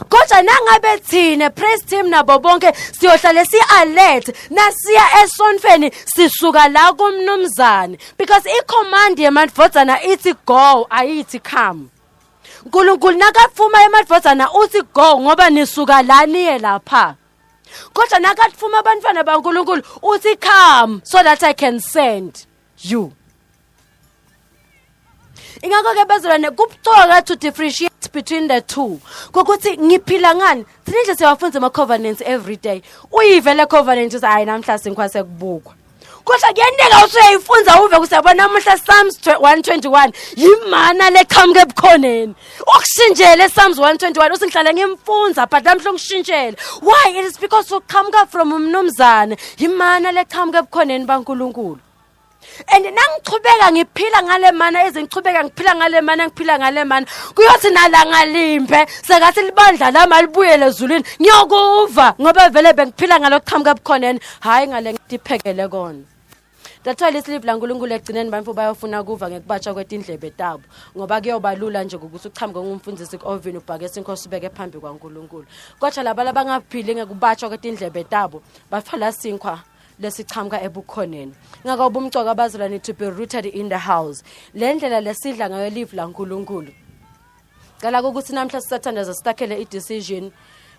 A: Kodwa nangabe thina praise team nabo bonke siyohlale si-alert nasiya esontfweni, sisuka la kumnumzane, because i-command yemadvodzana ithi go, ayithi come. Nkulunkulu nakatfuma emadvodzana uthi go, ngoba nisuka la niye lapha. Kodwa nakatfuma abantwana baNkulunkulu uthi come so that I can send you. Ingakho-ke bazalwane, kubucoka to differentiate between the two, kokuthi ngiphila ngani. Thina nje siyawafunza ama-covenants every day. Uyive le covenant, uthi hayi, namhla sinkhwa sekubukwa. Kodwa kuyenteka usuyayifunza, uve kusiyabona namuhla Psalms 121 yimana leqhamuka ebukhoneni. Ukushintshele Psalms 121, uthi ngihlale ngimfunza, but namhla ungishintshele. Why? It is because uqhamuka from umnumzane, yimana leqhamuka ebukhoneni baNkulunkulu. And nangichubeka ngiphila ngale mana, ezingichubeka ngiphila ngale mana, ngiphila ngale mana, kuyothi nalanga limbe sekathi libandla lami alibuyele ezulwini, ngiyokuva ngoba vele bengiphila ngalokuqhamuka ebukhoneni, hhayi ngale ngitiphekele kona. That's why lesi livi laNkulunkulu ekugcineni bantu bayofuna kuva ngekubatsha kwetindlebe tabo, ngoba kuyoba lula nje ukuthi uchamuke ngumfundisi ku-ovini, ubhake isinkhosi, ubeke phambi kwaNkulunkulu. Kodwa laba labangaphili ngekubatshwa kwetindlebe tabo bathola sinkhwa lesichamuka ebukhoneni. Ngakho ubumcoka, abazalwane, to be rooted in the house, le ndlela lesidla ngayo livi laNkulunkulu. Cela ukuthi namhla sisathandaza sitakhele i-decision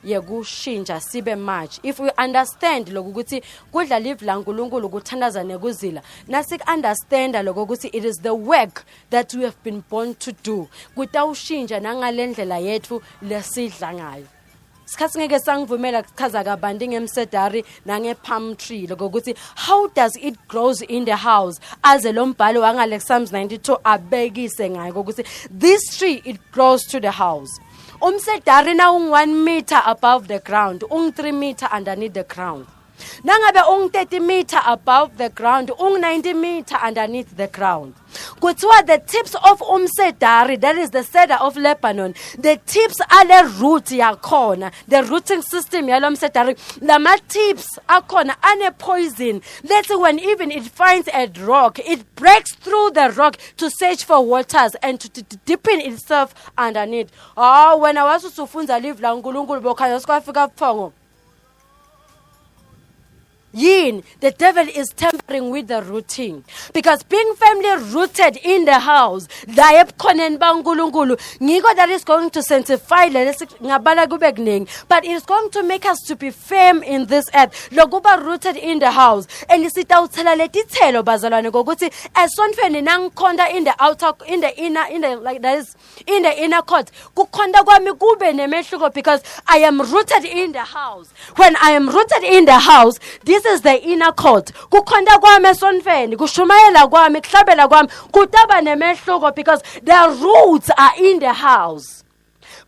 A: yekushintsha sibe much. If we understand lokhu ukuthi kudla livi laNkulunkulu, kuthandaza nekuzila, nasiku-understanda lokho ukuthi it is the work that we have been born to do, kutawushintsha nangale ndlela yethu lesidla ngayo. Sikhathi ngeke sangivumela kuchaza kabanti ngemsedari nange-palm tree, lokuthi how does it grows in the house, aze lo mbhalo wangale Psalms 92 abekise ngayo ukuthi this tree, it grows to the house. Umsedari na ung-1 meter above the ground, ung-3 meter underneath the ground. Nangabe ung-30 meter above the ground, ung-90 meter underneath the ground. Kuthiwa the tips of umsedari, that is the cedar of Lebanon, the tips ale root yakhona, the rooting system yalo msedari, lama tips akhona ane poison. Let's say when even it finds a rock, it breaks through the rock to search for waters and to deepen itself underneath. Ah, wena wasusufunza live la uNkulunkulu bokhanya sikwafika buthongo yini? The devil is tampering with the rooting, because being firmly rooted in the house la ebukhoneni baNkulunkulu, ngiko that is going to sanctify lesi ngabala kube kuningi, but it is going to make us to be firm in this earth, lokuba rooted in the house. And sitawuthela letithelo, bazalwane, ngokuthi esontfweni nangikhonta in the outer, in the inner, in the like that is in the inner court, kukhonta kwami kube nemehluko because I am rooted in the house. When I am rooted in the house, this is the inner court, kukhonta kwami esontfweni, kushumayela kwami, kuhlabela kwami kutaba nemehluko because the roots are in the house.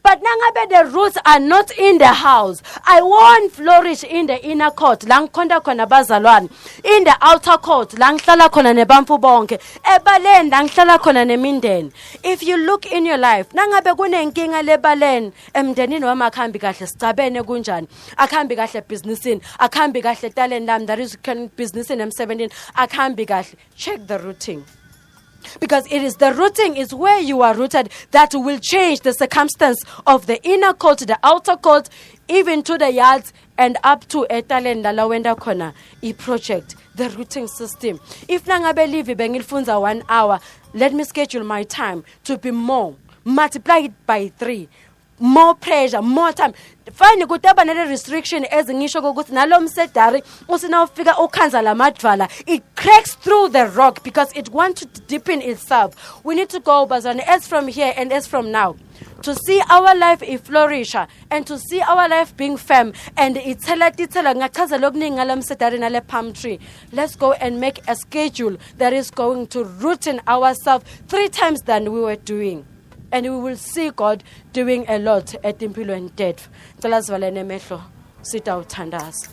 A: But nangabe the roots are not in the house, I won't flourish in the inner court la ngikhonta khona bazalwane, in the outer court la ngihlala khona nebantfu bonke, ebaleni la ngihlala khona nemindeni. If you look in your life, nangabe kunenkinga lebaleni emndenini wami, akuhambi kahle, sicabene kunjani, akuhambi kahle ebhizinisini, akuhambi kahle etaleni lami, that is businessini, emsebentini akuhambi kahle, check the rooting, because it is the rooting, is where you are rooted, that will change the circumstance of the inner court, the outer court, even to the yards and up to etaleni lala wenda khona i-project. The rooting system. If nangabe livi bengilifunza 1 hour, let me schedule my time to be more, multiply it by 3, more pressure, more time. Fine, kutaba nale restriction ezingisho ukuthi nalo msedari usinawufika ukhanza lamadvala, it cracks through the rock because it wants to deepen itself. We need to go, bazalwane, as from here and as from now, to see our life iflourish and to see our life being firm and ithela tithela. Ngachazela okuningi ngalo msedari nale palm tree. Let's go and make a schedule that is going to root in ourselves three times than we were doing, and we will see God doing a lot etimpilweni tetfu. Cela sivalene emehlo, sitawuthandaza.